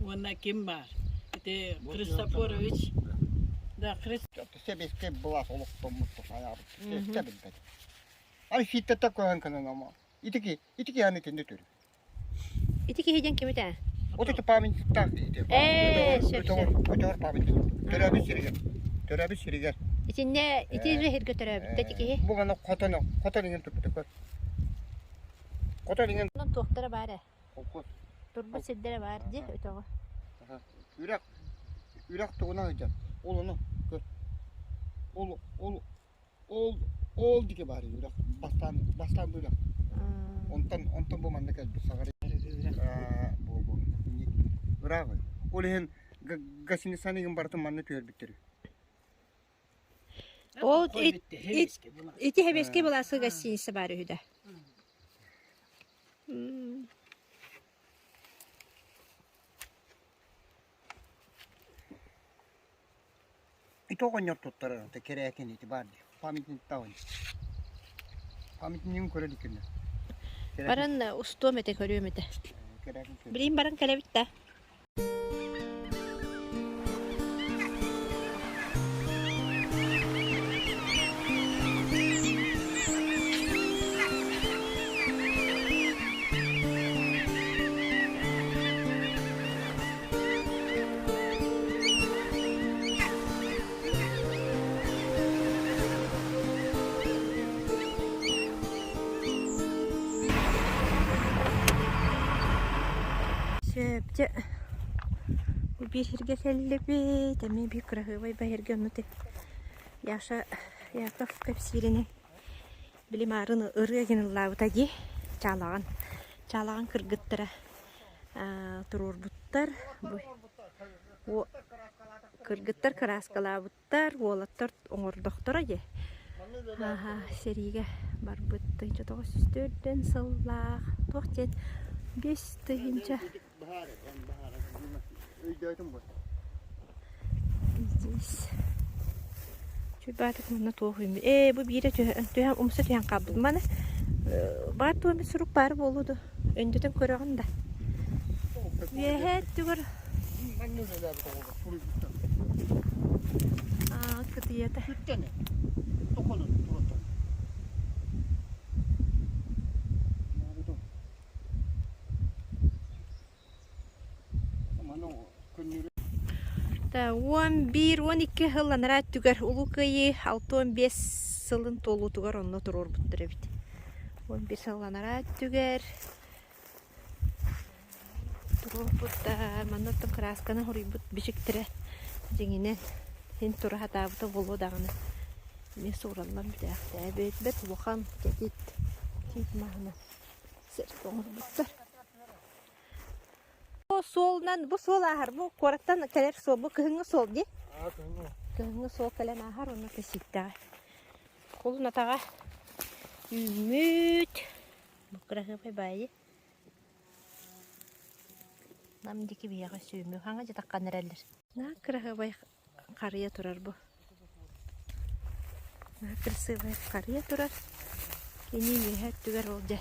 Уонна ким баар? Ити Христофорович да Христ Сэбиэскэй былаас олохтоммут айаабыт сиэстэ билбэт. Ай сииттэтэ көһөн кэнэн ама. Итики итики аны итинде төрү. Ити киһи диэн ким этэ? Вот это памятниктаах ити. Ээ, сөп сөп. Өтөөр памятник. Төрөөбүт сиригэр. Төрөөбүт сиригэр. Итиннэ ити иһиргэ төрөөбүттэ ити киһи. Бу гана хотон хотон иҥин турбута көр. Хотон иҥин. Онон туохтара баар ээ. Холкуос. Турбут сирдэрэ баар дии өтөҕө. Үрэх үрэх тугуна сылдьар. Ол ону көр. Ол ол ол ол дике баар үрэх. Бастаан бастаан бу үрэх. Онтон онтон бу манна кэлбит саҕар буолбу. Ыраах. Ол иһин гостиницаны игин барытын манна түһэрбиттэр. Ол ити Хэбиэскэй былааска гостиница баар үһү да. Ити оҕонньор туттарар кэрээкин ити баар дии. Памятниктаах Памятнигын көрө иликкинэ. Баран устуом этэ көрүөм этэ. Билигин баран кэлэбит да. Сөп, дьэ бу биир сиргэ кэллибит, эмиэ биир кыраһыабай баһиргэ онно Яша Яков кэпсииринэн били маарын ырыа гин ыллаабыта дии чаалаҕан чаалаҕан кыргыттара туруорбуттар бу кыргыттар кырааскалаабыттар уолаттар оҥордохторо дии Ааһа сэриигэ барбыт 1904 сыллаах туох диэн 5000 Здесь Чуйбаатык манна туох үүммүт ээ бу биирэ түһэн түһэн умса түһэн хаалбыт маны баар туох эмит сурук баар буолуо дуо өндөтөн көрөҕүн да үөһээ өттүгэр аа кытыйата 11-12 сыл анараа өттүгэр Улуу Кыайыы 65 сылын туолуутугар онно туруорбуттар эбит. 11 сыл анараа өттүгэр туруорбуттар. Манна оттон кыраасканы хоруйбут бичиктэрэ дьиҥинэн син тура сатаабыта буолуо даҕаны эмиэ суураллан бүтээхтээбит. Бэрт улахан кэтит тиит маһынан сир оҥорбуттар. Суолунан бу суол ааһар, бу куораттан кэлэр суол, бу кыһыҥҥы суол дии. Кыһыҥҥы суол кэлэн ааһар, онно ситтэҕэ. Кулун атаҕа үүммүт. Бу кыраһыабай баайы. Нам диэки биһиэхэ сүүмү хаҥа дьатаххан эрэллэр. Наһаа кыраһыабай харыйа турар бу. Наһаа красивай харыйа турар. Кини үөһэ өттүгэр ол дьэ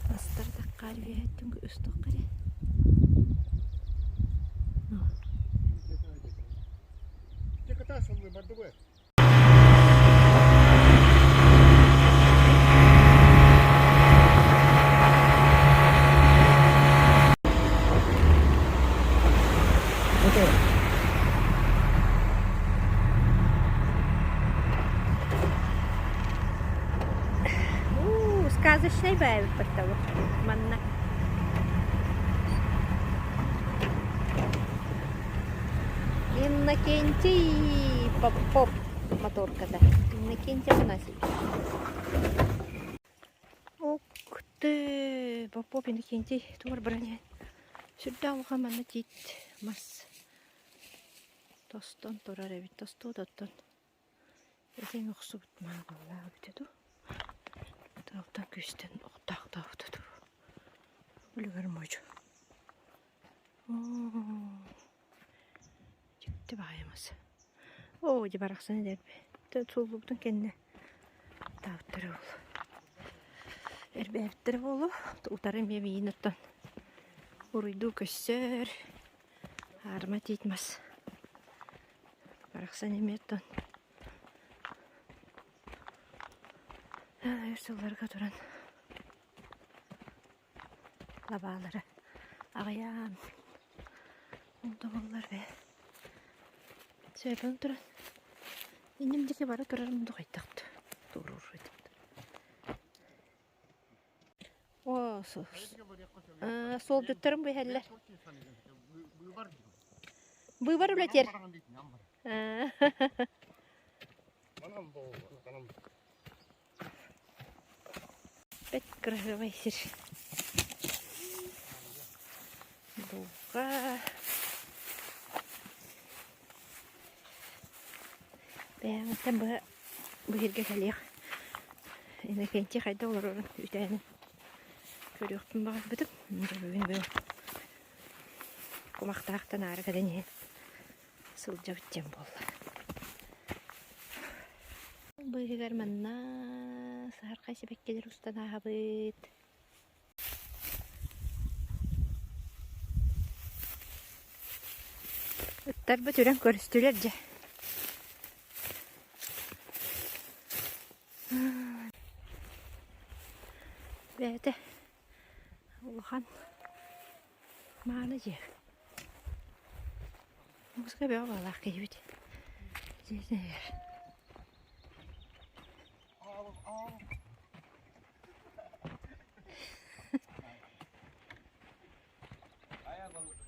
мастар таххаар үөһэ өттүн устуохха эрэ. Сказочный бэйэбит баттабыт манна. Иннокентий Попов моторката. Иннокентий Афанасьевич. Ок ты, Попов Иннокентий тугар баран иһэн сүрдээх улахан манна тиит мас тостон турар эбит. Тостуо да оттон этиҥ охсубут мааҕаллаах эбитэ дуу. Тыалтан күүстэн охтоохтообута дуу. Үлүгэр модьу. Оо, дьикти баҕайы мас. Оо, дьэ барахсан эдэрби. Сууллубутун кэннэ таабыттара буолуо. Эрбээбиттэрэ буолуо. Утары эмиэ миин оттон уруйдуу көссөр. Аарыма тиит мас. Барахсан эмиэ оттон өр сылларга туран лабаалара аҕыйаан онтубуллар бээ сөбөн туран инним диэки бара турар мунду хайдах туоруур этим о суолдьуттарым бу иһэллэр быыбар үлэтиэр Бэт кыраһыабай сир. Дулҕа. Бэйэҕиттэн быһа бу сиргэ кэлиэх. Иннокентий хайдах олорорун үтээнин көрүөхпүн баҕарбытым. Бүгүн бу кумахтаахтан аара кэлэн иһэн сылдьабыт диэн буолла. Быыһыгар манна саһархай сибэккилэр устан ааһабыт. Ыттарбыт үрэн көрүстүлэр дьэ. Бэйэтэ улахан мааны дьиэ. Музыка бөҕө баалаах киһибит. Дьиэтигэр.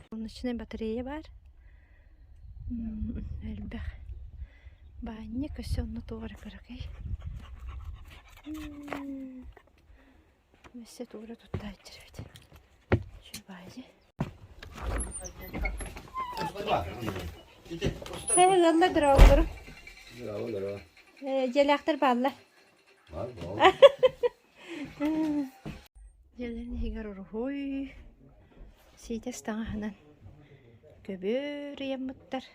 Солнечная батарея баар. Элбэх. Баанньык өссө онно туох эрэ кыракый. Өссө туора туттааччы эбит. Чубаайы. Э, ыаллар дорооболору. Дорооболору. Э, дьиэлээхтэр бааллар. Бар буол. Дьиэлэрин иһигэр уруһуй, сиитэс таҥаһынан көбүөр ыйаммыттар.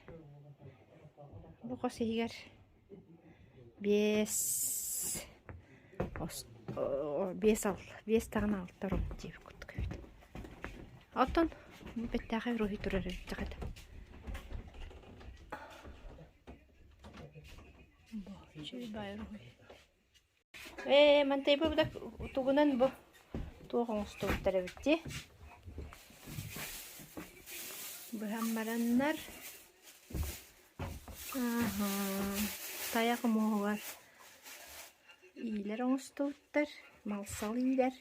Бу хос иһигэр Биэс биэс ал биэс даҕаны алта ром диэбит курдук эбит. Оттон бу бэттээхэй уруһуй турар эбит дьаҕата. Үчүгэй баай уруһуй. Ээ, мантай бу тугунан бу туох оҥостубуттар эбит дии. Быһан бараннар Тайах муоһугар иилэр оҥостубуттар, малсал иилэр.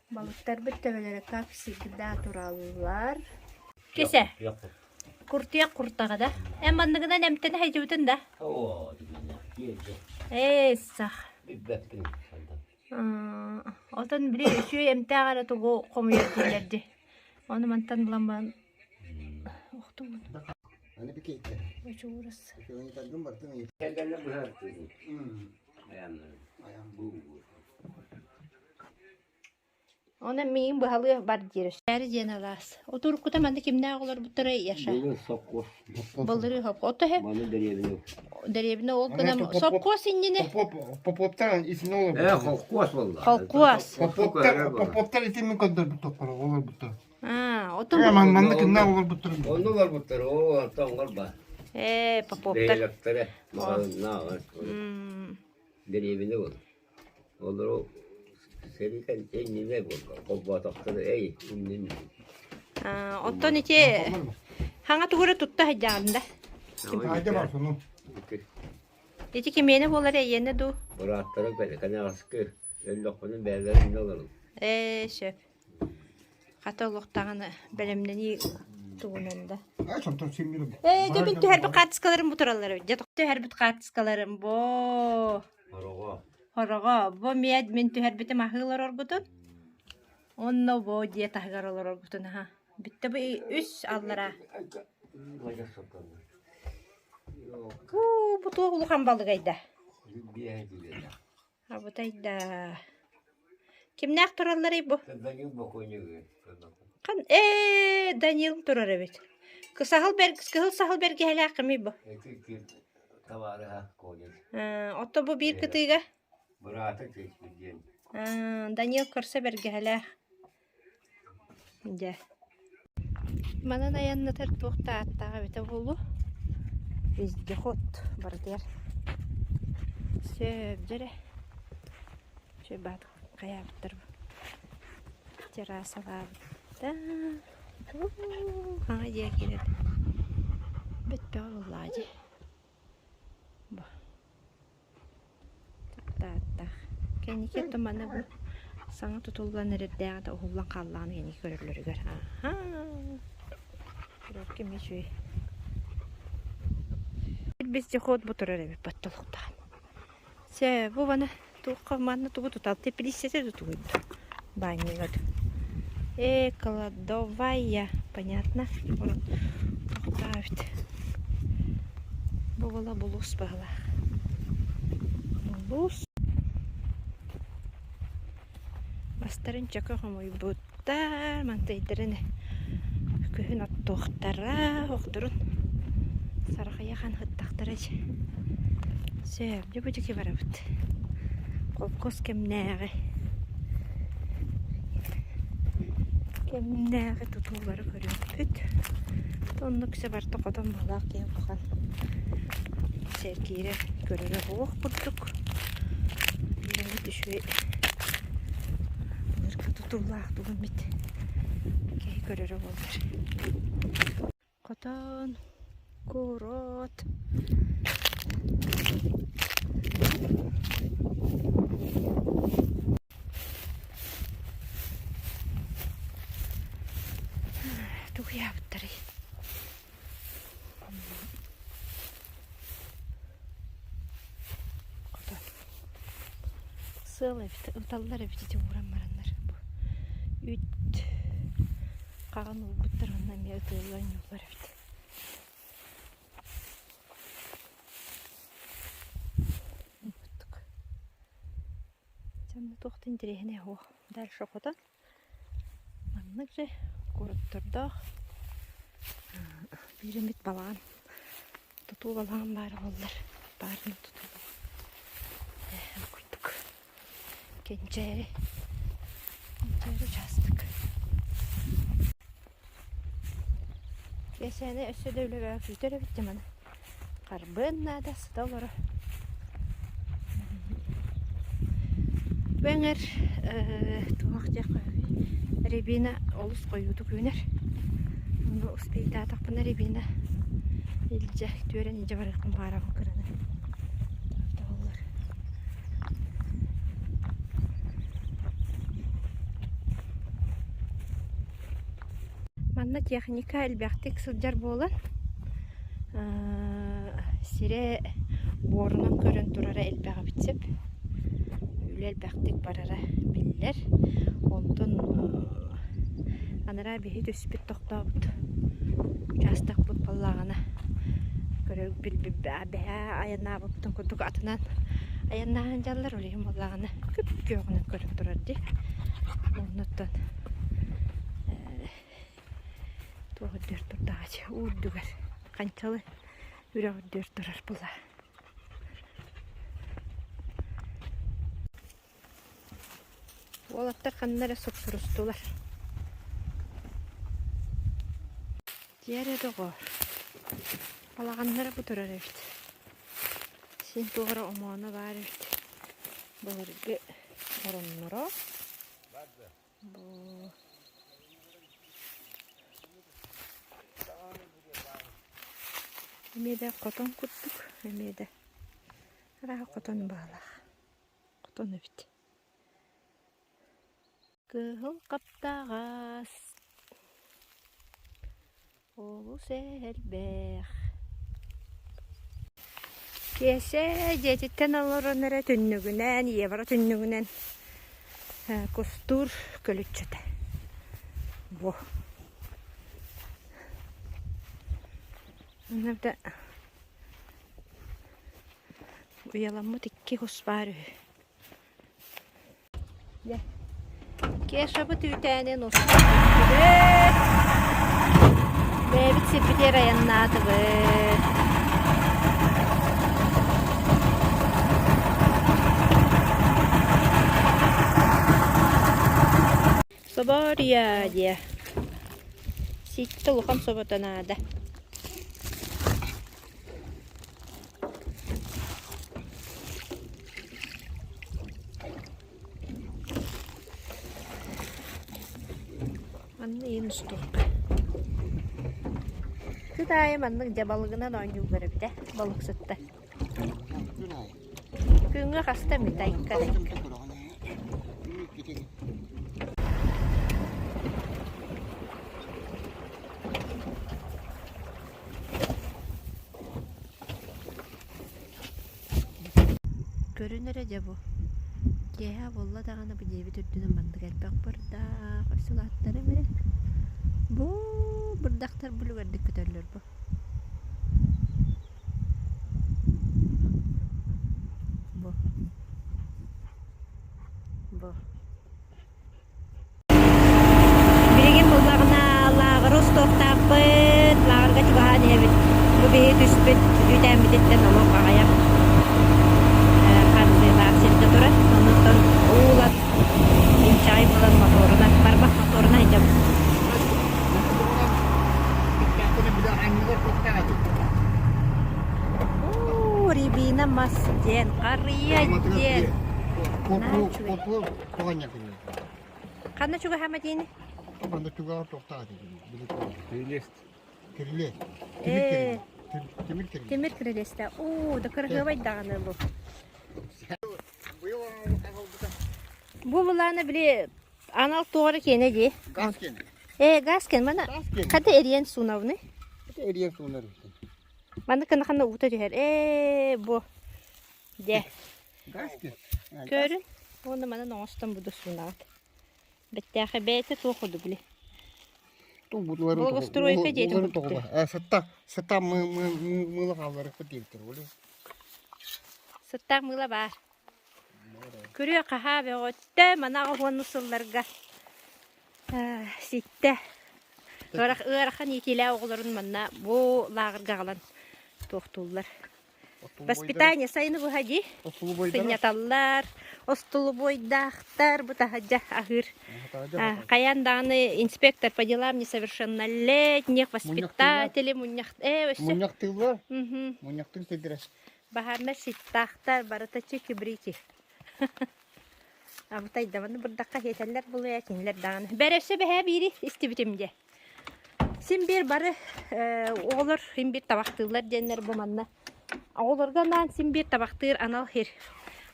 Балыктарбыт төбөлөрө как всегда тураллар. Кисэ, куртуйах куртаҕа да. Эн манныгынан эмтэнэ сылдьыбытын да? Ээ, сах. Отон били үчүгэй эмтээх эрэ тугу хомуйар дииллэр дии. Ону мантан булан баран охтубут. Аны бикейте. Очуурас. Таргын бартын. Кэргэнне быһар Аяннары. Аян. Бу. Онон миигин быһалыы бар диир. Бэри диэн алаас. Отуруккута манна кимнээх олорбуттара Яша. Былыр сопхуос. Былырыы хоп. Ото хэ Маны дэриэбинэ. дэриэбинэ ол гынан сопхуос иннинэ. Поповтар исин олор. Э, холкуос болла. Холкуос. Поповтар Поповтар итин мин көрдөрбүт топпор олор буттар. Аа, отон Э, ман манна кимнээх олор буттар. Онну барбыттар, оо, антон олор Э, Поповтар. Бэйэлэктэрэ, маҕаһыыннааҕар М. дэриэбинэ буолар. Олору сэрии иннинэ буолла, холбоотохторо, эй, иннин. Аа, оттон ити хаҥа тугура тутта сылдьаҕын да? Хайда бар сону. Ити кимиэнэ буолар эйиэнэ дуу? Бырааттара кэнэҕэски өллөхпүнэ бэйэлэрин иннэ олорун. Ээ, сөп. Хата олохтоҕуна бэлэмнэнии тугунан да. Ay сонтон симмирим. Ээ, дьэ мин түһэрбит хаартыскаларым бу тураллар эбит. Дьэ түһэрбит хаартыскаларым бо. Хороҕо. Хороҕо, бу миэд мин түһэрбитим аһыы олороргутун. Онно бу дьиэ таһыгар олороргутун аха. Бүттэ бу үс аллара. Уу, бу туох улахан балыгайда. Абытайда. Кимнээх туралларый бу? Данил бокуонньугу. Хан ээ Данил турар эбит. Кысаһыл бэр кыһыл саһыл бэргэһэлээх кимий бу? Табаарыһа Коля. Отто бу биир кытыыга Быраата диэн. Данил көрсө бэргэһэлээх. Дьэ. Манан айаннатар туох да ааттаах эбитэ буолуо. Вездеход барытыгар. Сөп дьэрэ. Чөй баат хайаабыттар бу. Террасалаабыттар. Хаҥа дьиэ киирэр. Бүппэҕэ буоллаҕа дии. Бу. Тааттаах. Кэнники тумана бу саҥа тутуллан эрэрдээҕи да уһуллан хааллаҕын кэнники көрөллөрүгэр. Аһаа. Көрөргө эмиэ үчүгэй. Вездеход бу турар эбит батталыктаан. Сэ, бу бана туохха манна тугу тутал теплицэтэ да тугуйду. Баанньыга Э, кладовая, понятно. Тохтообут. Бу була булуус баһылаах. Булуус. Бастарын чөкө хомуйбуттар, мантайдарын күһүн оттуохтара, охторун сарахайа хан ыттахтара Сөп, дьэ бу диэки барабыт. Холкуос кэмнээҕи кэмнээҕи тутуулары көрүөхпүт. Оннук сэ барыта хотон баҕалаах киһи улахан сэргиирэ көрөрө оһох курдук. Үлэбит үчүгэй былыргы тутуулаах тугуммит киһи көрөрө буоллар. Хотон, куорат. Тугуйаабыттарый? Хотон. Сыал эбит, ыталлар эбит ити ууран бараннар. Үүт хаҕын уурбуттар онно эмиэ ытыаллар ньууллар эбит. Курдук. Дьэ, туох да интэриэһинэй суох. Дальше хотон. Маннык же куораттардаах биир эмит балаҕан тутуу балаҕан баар буоллар баарына тутуу балаҕан курдук Кэнчээри Кэнчээри учаастак Киэсээни өссө да үлэбэ күүтэр эбит дьэ маны Харбыан наада сыта олоро. Бу эҥэр туох диэххэ рябина олус хойуутук үүнэр. Ону успейдаатахпына рябина илдьэ түөрэн илдьэ барыахпын баҕарабын кыраны. Буоллар. Манна техника элбэхтик сылдьар буолан сирэ буорунан көрөн турара элбэх эбит сөп. Үлэ элбэхтик барара биллэр. Онтон Анараа биһи түспүт тохтообут учаастакпыт буоллаҕына көрөр бэһээ айаннаабыппытын курдук атынан айаннааһын дьаллар ол иһин буоллаҕына күп-күөҕүнэн көрөн турар дии. Оннуттан туох үрдүгэр турдаҕа уу үрдүгэр ханчалы үрэх үрдүгэр турар буолла. Уолаттар ханна эрэ суксурустулар. Дьиэ эрэ доҕоор, балаҕаннара бу турар эбит. Син туох эрэ омооно баар эбит. Былыргы оронноро. Бу эмиэ да хотон курдук, эмиэ да арааһа хотон баалаах. Хотон эбит. Кыһыл хаптаҕас олус элбэх. Киэсэ дьиэтиттэн олорон эрэ түннүгүнэн, евро түннүгүнэн кустуур көлүччэтэ. Бу. Манна да Уйаламмыт икки кус баар үһү. Дьэ, Кешабыт үүтээнин устан түстүбүт. Бэйэбит сирбитигэр айаннаатыбыт. Соборья диэ. Сииттэ улахан собото наада. Манна иин устуохха. Күн аайы маннык дьабалыгынан оонньууллар эбит ээ, балыксыттар. Күҥҥэ хаста эмит айка да айка. Көрүн эрэ дьэ бу. Киэһэ буолла даҕаны бу дьиэбит үрдүнэн маннык элбэх бырдах, өссө улааттарым эрэ. Бу бырдахтар бу үлүгэрдик көтөллөр бу. Бу. Бу. Билигин буллаҕына лааҕыры устуохтаахпыт, лааҕырга чугаһаан иһэбит. Бу биһи түспүт үүтээммититтэн олох аҕыйах хардыылаах сиргэ турар. Оннуттан уулан инчэҕэй буолан моторунан, барбах моторунан сылдьабыт. Оо, рябина мас диэн, харыйа диэн. Ханна чугаһаама диэни? Манна чугаһар туохтаах Кирилиэс. Кирилиэс. Э. Тимир кирилиэс. Тимир кирилиэстэ. Оо, да кырыһыабай даҕаны бу. Быйыл аҕалбыта. Бу былаана били анал туора киэнэ дии. Газ киэнэ. Э, газ киэн. Мана Газ киэнэ. хата эриэн суунабыный? Это эриэн суунар үһү. Манна кына ханна уута түһэр. Ээ, бу. Дьэ. Газ киэн. Көрүн. Уонна манан оҥостон буду суунаҕыт. Бэттээхэ бэйэтэ туох курдук били. Благоустройка диэтин курдук. Сытта, сытта мыыла хаалларыппыт диэбиттэр. Сыттаах мыыла баар. Күрүө хаһаа бөҕөттө манаҕа уонну сылларга ситтэ. Ыарахан иитиилээх оҕолорун манна бу лааҕырга аҕалан туохтууллар. Воспитание сайыны быһа дии. Сынньаталлар, остолобуойдаахтар, бу таһырдьа аһыыр. Хайаан даҕаны инспектор по делам несовершеннолетних, воспитатели мунньах э өссө Мунньахтыыллар. Мунньахтыыр сирдэрэ. Баһаарынай ситтаахтар барыта чики-брики. Абытайдабаны бырдахха хиэтэллэр булуйа кинилэр даҕаны. Бэрэ өссө бэһээ биири истибитим дьэ. Син биир бары оҕолор син биир табахтыыллар диэннэр бу манна. Оҕолорго анаан син биир табахтыыр анал сир.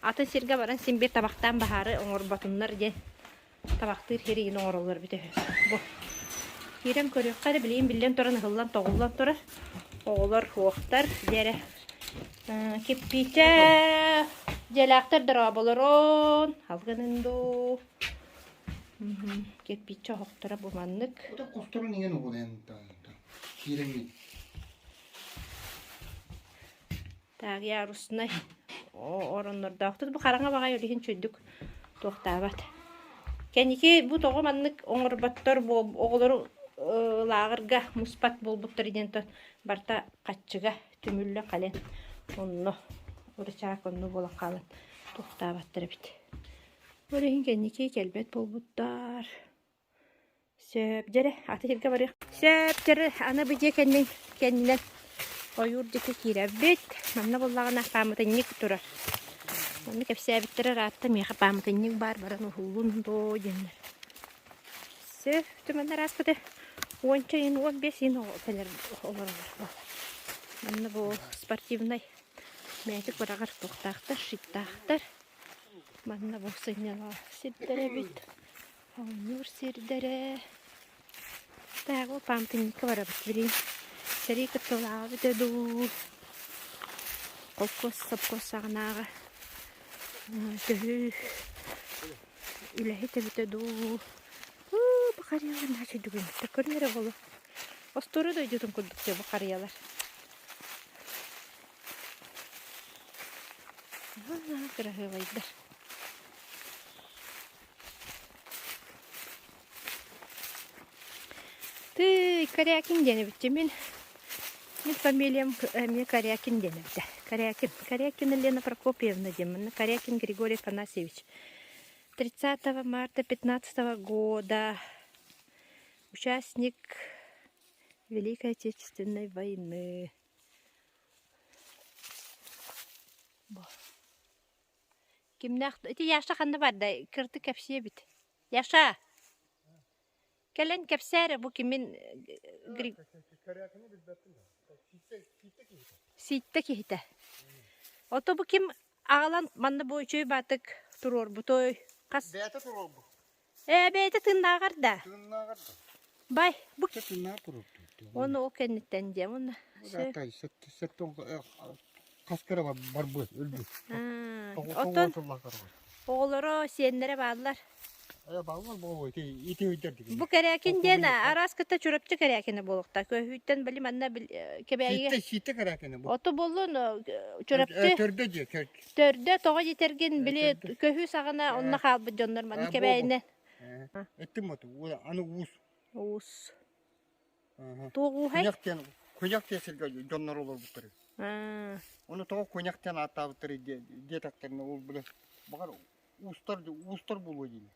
Атын сиргэ баран син биир табахтаан баһаары оҥорботуннар диэн табахтыыр сир игин оҥороллор эбитэ үһү. Бу киирэн көрүөххэ эрэ билигин биллэн туран ыһыллан тоҕуллан турар. Оҕолор уохтар диэрэ киппиичэ дьиэлээхтэр дорооболорун алгынын дуу. Кирпииччэ оһохторо бу маннык. Ото косторун иҥэн оҕунэн киирэҥҥин. Так, яруснай ороннордоохтут бу хараҥа баҕайы ол иһин чүйдүк туохтаабат. Кэнники бу тоҕо маннык оҥорботтор оҕолору лааҕырга муспат буолбуттар диэн барыта хаччыга түмүллэ кэлэн онно рычаг онно буолан хаалан туохтаабаттар эбит. Ол иһин кэнники кэлбэт буолбуттар. Сөп дьэрэ, аты сиргэ барыах. Сөп дьэрэ, аны бу дьиэ кэннин кэннинэн ойуур диэки киирэбит. Манна буоллаҕына пааматынньык турар. Манна кэпсээбиттэрэ ыраатта миэхэ пааматынньык баар баран уһуллун доо диэннэр. Сөп, түмэн араспыты уонча иин, 15 иин кэлэр олоролор буолар. Манна бу спортивнай мээчик быраҕар туохтаахтар, щиттаахтар. Манна бу сынньалаах сирдэр эбит. Оонньуур сирдэрэ. Так, ол пааматынньыкка барабыт билигин. Сэрии кыттыылааҕа эбитэ дуу, холкуос, сопхуос саҕанааҕы төһүү үлэһит эбитэ дуу. Уу, бу харыйалар наһаа үчүгэй Көрүҥ эрэ буолуо. Остуоруйа дойдутун курдук дьэ бу харыйалар. Наһаа кыраһыабайдар. Тыый, Корякин диэн эбит мин. Мин фамилиям эмиэ Корякин диэн эбитэ. Корякин. Корякина Лена Прокопьевна диэн. Корякин Григорий Афанасьевич. 30 марта 15 года. Участник Великой Отечественной войны. Кимнээх ити Яша ханна барда кырдьык кэпсиэ эбит. Яша! Кэлэн кэпсээ эрэ бу кимин Сииттэ киһитэ. Ото бу ким аҕалан манна бу үчүгэй баатык туруорбутой? Хас? Бэйэтэ туруорбут. Ээ бэйэтэ тыыннааҕар да. Тыыннааҕар да. Бай бу Тыыннааҕар туруорбут. Уонна ол кэнниттэн диэм уонна. Хас кыра барбыт өлбүт. Оттон оҕолоро сиэннэрэ бааллар. Бу Кэрээкин диэн араас кытта Чурапчы Кэрээкинэ буолуохтаах. Көһүүттэн били манна Кэбээйигэ Сииттэ Кэрээкинэ бу. Ото буоллун Чурапчы Төрдө дьиэ. Төрдө тоҕо диэтэргин били көһүү саҕана онно хаалбыт дьоннор манна Кэбээйинэн. Эттим оту аны уус. Уус. Туох ууһай? Куньах диэн куньах диэн сиргэ дьоннор олорбуттар. Ону тоҕо куньах диэн ааттаабыттар диэтэхтэринэ ол били баҕар уустар уустар буолуо дииллэр.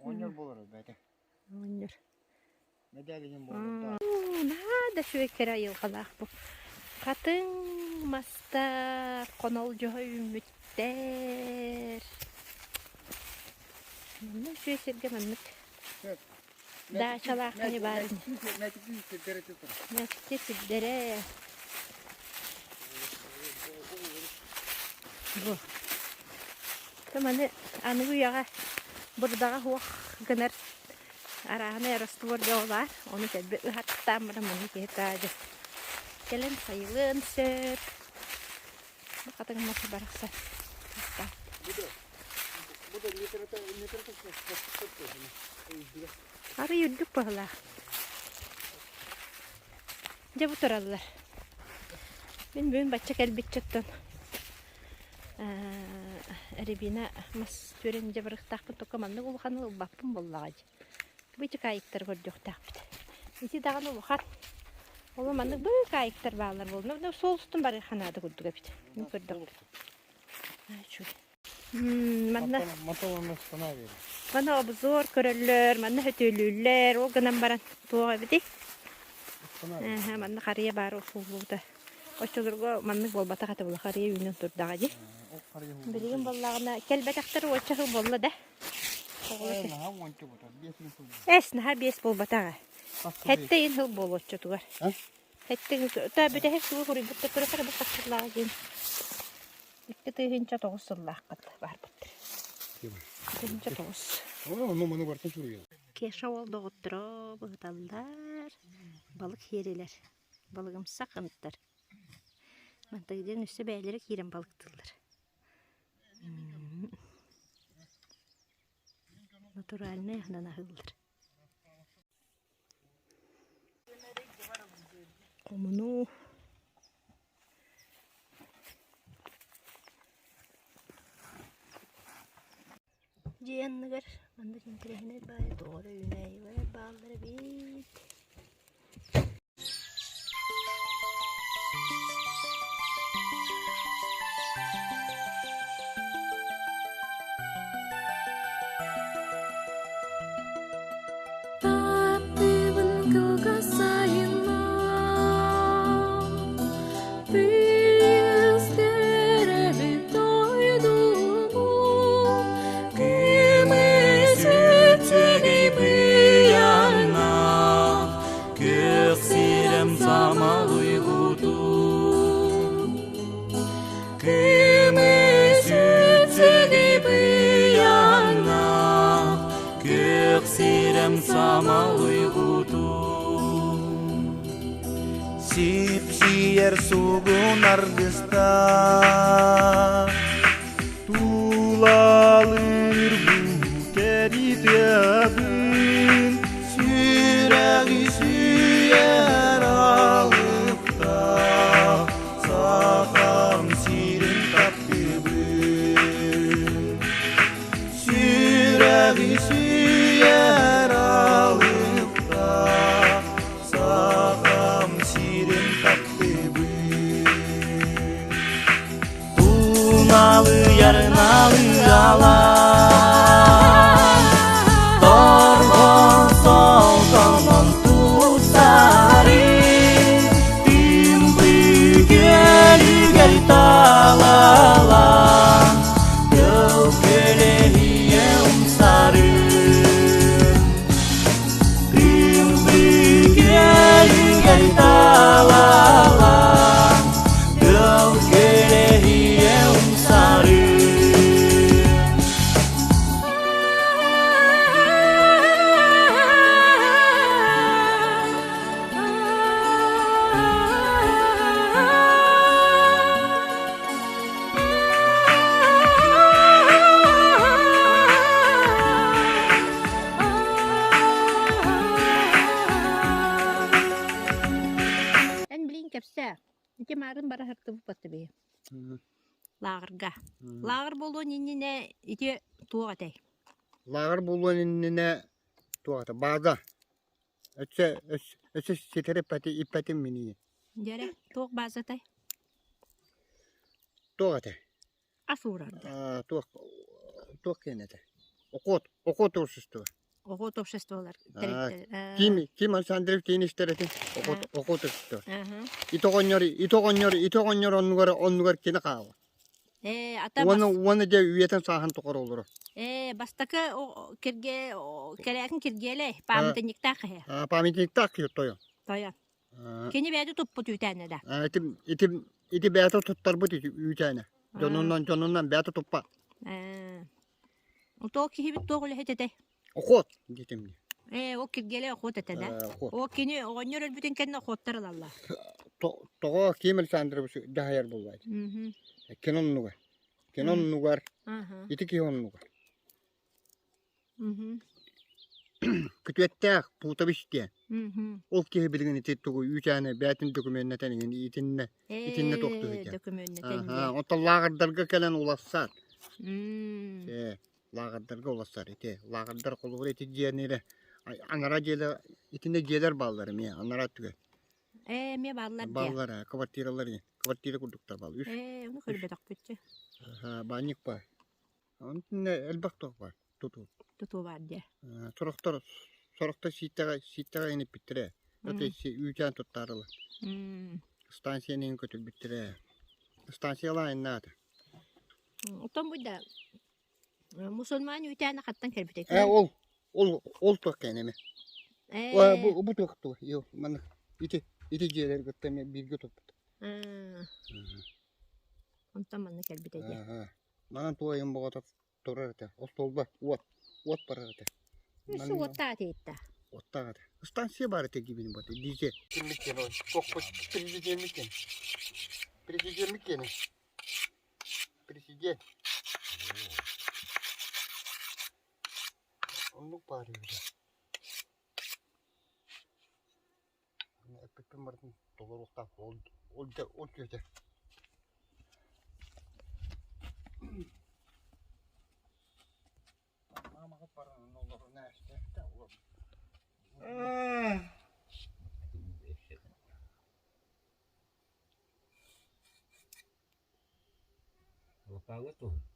Оҕонньор буолар бэйэтэ. Оҕонньор. Мэдээлигин буолар. Наһаа да үчүгэй кэрэ айылҕалаах бу. Хатыҥ мастар хонолдьоһо үүммүттэр. Манна үчүгэй сиргэ маннык Даачалаах кини баар ини. Мэччи сирдэрэ. Бу. Маны аныгы үйэҕэ бырдаҕа суох гынар арааһынай раствор бөҕө баар. Ону кэлби ыһаттаан баран манна киһи таадьа кэлэн сайылыан сөп. Бу хатыҥ мас барахсан. Арый үрдүк быһылаах. Дьэ бу тураллар. Мин бүгүн бачча кэлбиччэттэн рябина мас түөрэн дьэ барыахтаахпын только маннык улаханы ылбаппын буоллаҕа дии. Бу ити каайыктары көрдүөхтээхпит. Ити даҕаны улахан. Ол маннык бу каайыктар бааллар буолла. Суол устун барыахха наада курдук эбит. Мин көрдөхпүн. Манна манна обзор көрөллөр, манна хөтүөлүүллэр, ол гынан баран туох эбитий? Манна харыйа баар уһуллубута. Оччолорго маннык буолбатах этэ була харыйа үүнэн турдаҕа дии. Билигин буоллаҕына кэлбэтэхтэр уонча сыл буолла да. Эс наһаа биэс буолбатаҕа. Сэттэ ыйын сыл буолуо оччотугар. Сэттэ та бүтэһик сылы суруйбуттар көрөхөр бу хас диэн 2009 сыллааххыт баарбыт. 2009. Ону маны барытын суруйан. Кеша уол доҕотторо быһыталлар, балык сиэрилэр, балыгымсах ынтар. Мантан өссө бэйэлэрэ киирэн балыктыыллар. Натуральнай аһынан аһыыллар. Хомунуу Дьиэ анныгар маннык интэриэһинэй баайы тоҕо эрэ үүнээйилэр бааллар эбит. Таптыыбын кылгас сайыннаах, тыйыс төрөөбүт дойдубун, Көмүс үтүгэй быйаҥнаах, күөх сирэм самал уйгутун. Көмүс үтүгэй быйаҥнаах, Күөх сирэм самал уйгутун. Сипсийэр сугун аргыстаах, Тулалыыр бу кэритиэбин, Сүрэҕи сүүйэр алыптаах, Сахам сирин таптыыбын. Сүрэҕи сүүйэр алыптаах, Сахам сирин таптыыбын. Туналыйар налыалар, Торҕон солтонон тустары, Тымпы күөлүгэр талалар, Тыл көлөһүйэ умсары. Тымпы күөлүгэр талалар, Тыл көлөһүйэ умсары. Эн билигин кэпсээ. Ити маарын бара сыртыбыт баттыбыйы. Лааҕырга. Лааҕыр буолуон иннинэ ити туох этэй? Лааҕыр буолуон иннинэ туох этэ бааза. Өссө өссө ситэри иппэтим минии. Дьэрэ, туох баазатай? Туох этэ? Ас уурарда. Туох туох киэн этэ? Охот, охот общество. Охот обществолар тэрилтэлэр. Ким Ким Александров киин истэр этин? Охот охот общество. Ити оҕонньор ити оҕонньор ити оҕонньор оннугар оннугар кини хаала. Ээ, ата Уонна уонна дьэ үйэтин сааһын тухары олоро. Ээ, бастакы кирге кэрээкин киргиэлэй, памятниктаах иһэ. Памятниктаах киһи тойон. Тойон. Кини бэйэтэ туппут үүтээнэ да. Ити ити ити бэйэтэ туттарбыт үүтээнэ. Дьонунан дьонунан бэйэтэ туппа. Ээ. Туох киһибит туох үлэһит этэй? Охот диэтим. Ээ, ол киргиэлэй охот этэ да. О кини оҕонньор өлбүтүн кэннэ охоттар ылаллар. Тоҕо Ким Александрович дьаһайар буолла. Кини оннугар. Кини оннугар. Ити киһи оннугар. Күтүөттээх Путович диэн. Ол киһи билигин ити тугу үүтээни бээтин докумуоннатан иһин итиннэ итиннэ туохтуу сылдьар. Оттон лааҕырдарга кэлэн улассар. Ээ, лааҕырдарга улассар ити. Лааҕырдар холобура ити дьиэни эрэ анараа дьиэлэр итиннэ дьиэлэр бааллар эмиэ анараа өттүгэр. Ээ, эмиэ бааллар дьиэ. Бааллар ээ, квартиралар квартира курдуктар бааллар. Үс. Ээ, ону көрбөтөхпүт дьэ. Баанньык баар. Онтун элбэх туох баар тутуу. Тутуу баар дьэ. Сорохтор сорохтор сииттэҕэ сииттэҕэ иҥиппиттэрэ. Это үүтээн туттаарылар. Станцияны иҥин көтүрбүттэрэ. Станциялаан иннаата. Оттон бу да мусульман үүтээнэ хаттан кэлбитэ. Ээ ол ол ол туох кээнэ эмэ. Ээ. Бу бу туох туох йо маннык ити ити дьиэлэр кытта эмиэ бииргэ туппут. Онтон манна кэлбитэ дии. Манан туойун боҕото турар этэ. Остуолба уот уот барар этэ. Өссө уоттаах этэ. Уоттаах этэ. Станция баар этэ дибин бат. Диже. Киммит кene Кокпут президент кene. Президент кene. Президент. Оннук баар үһү. Эппиппин барытын толоруохтаах ол ол ол дьүөтэ. Маамаҕыт баран олорун ээстээх олор. Лапааҥҥа туһун.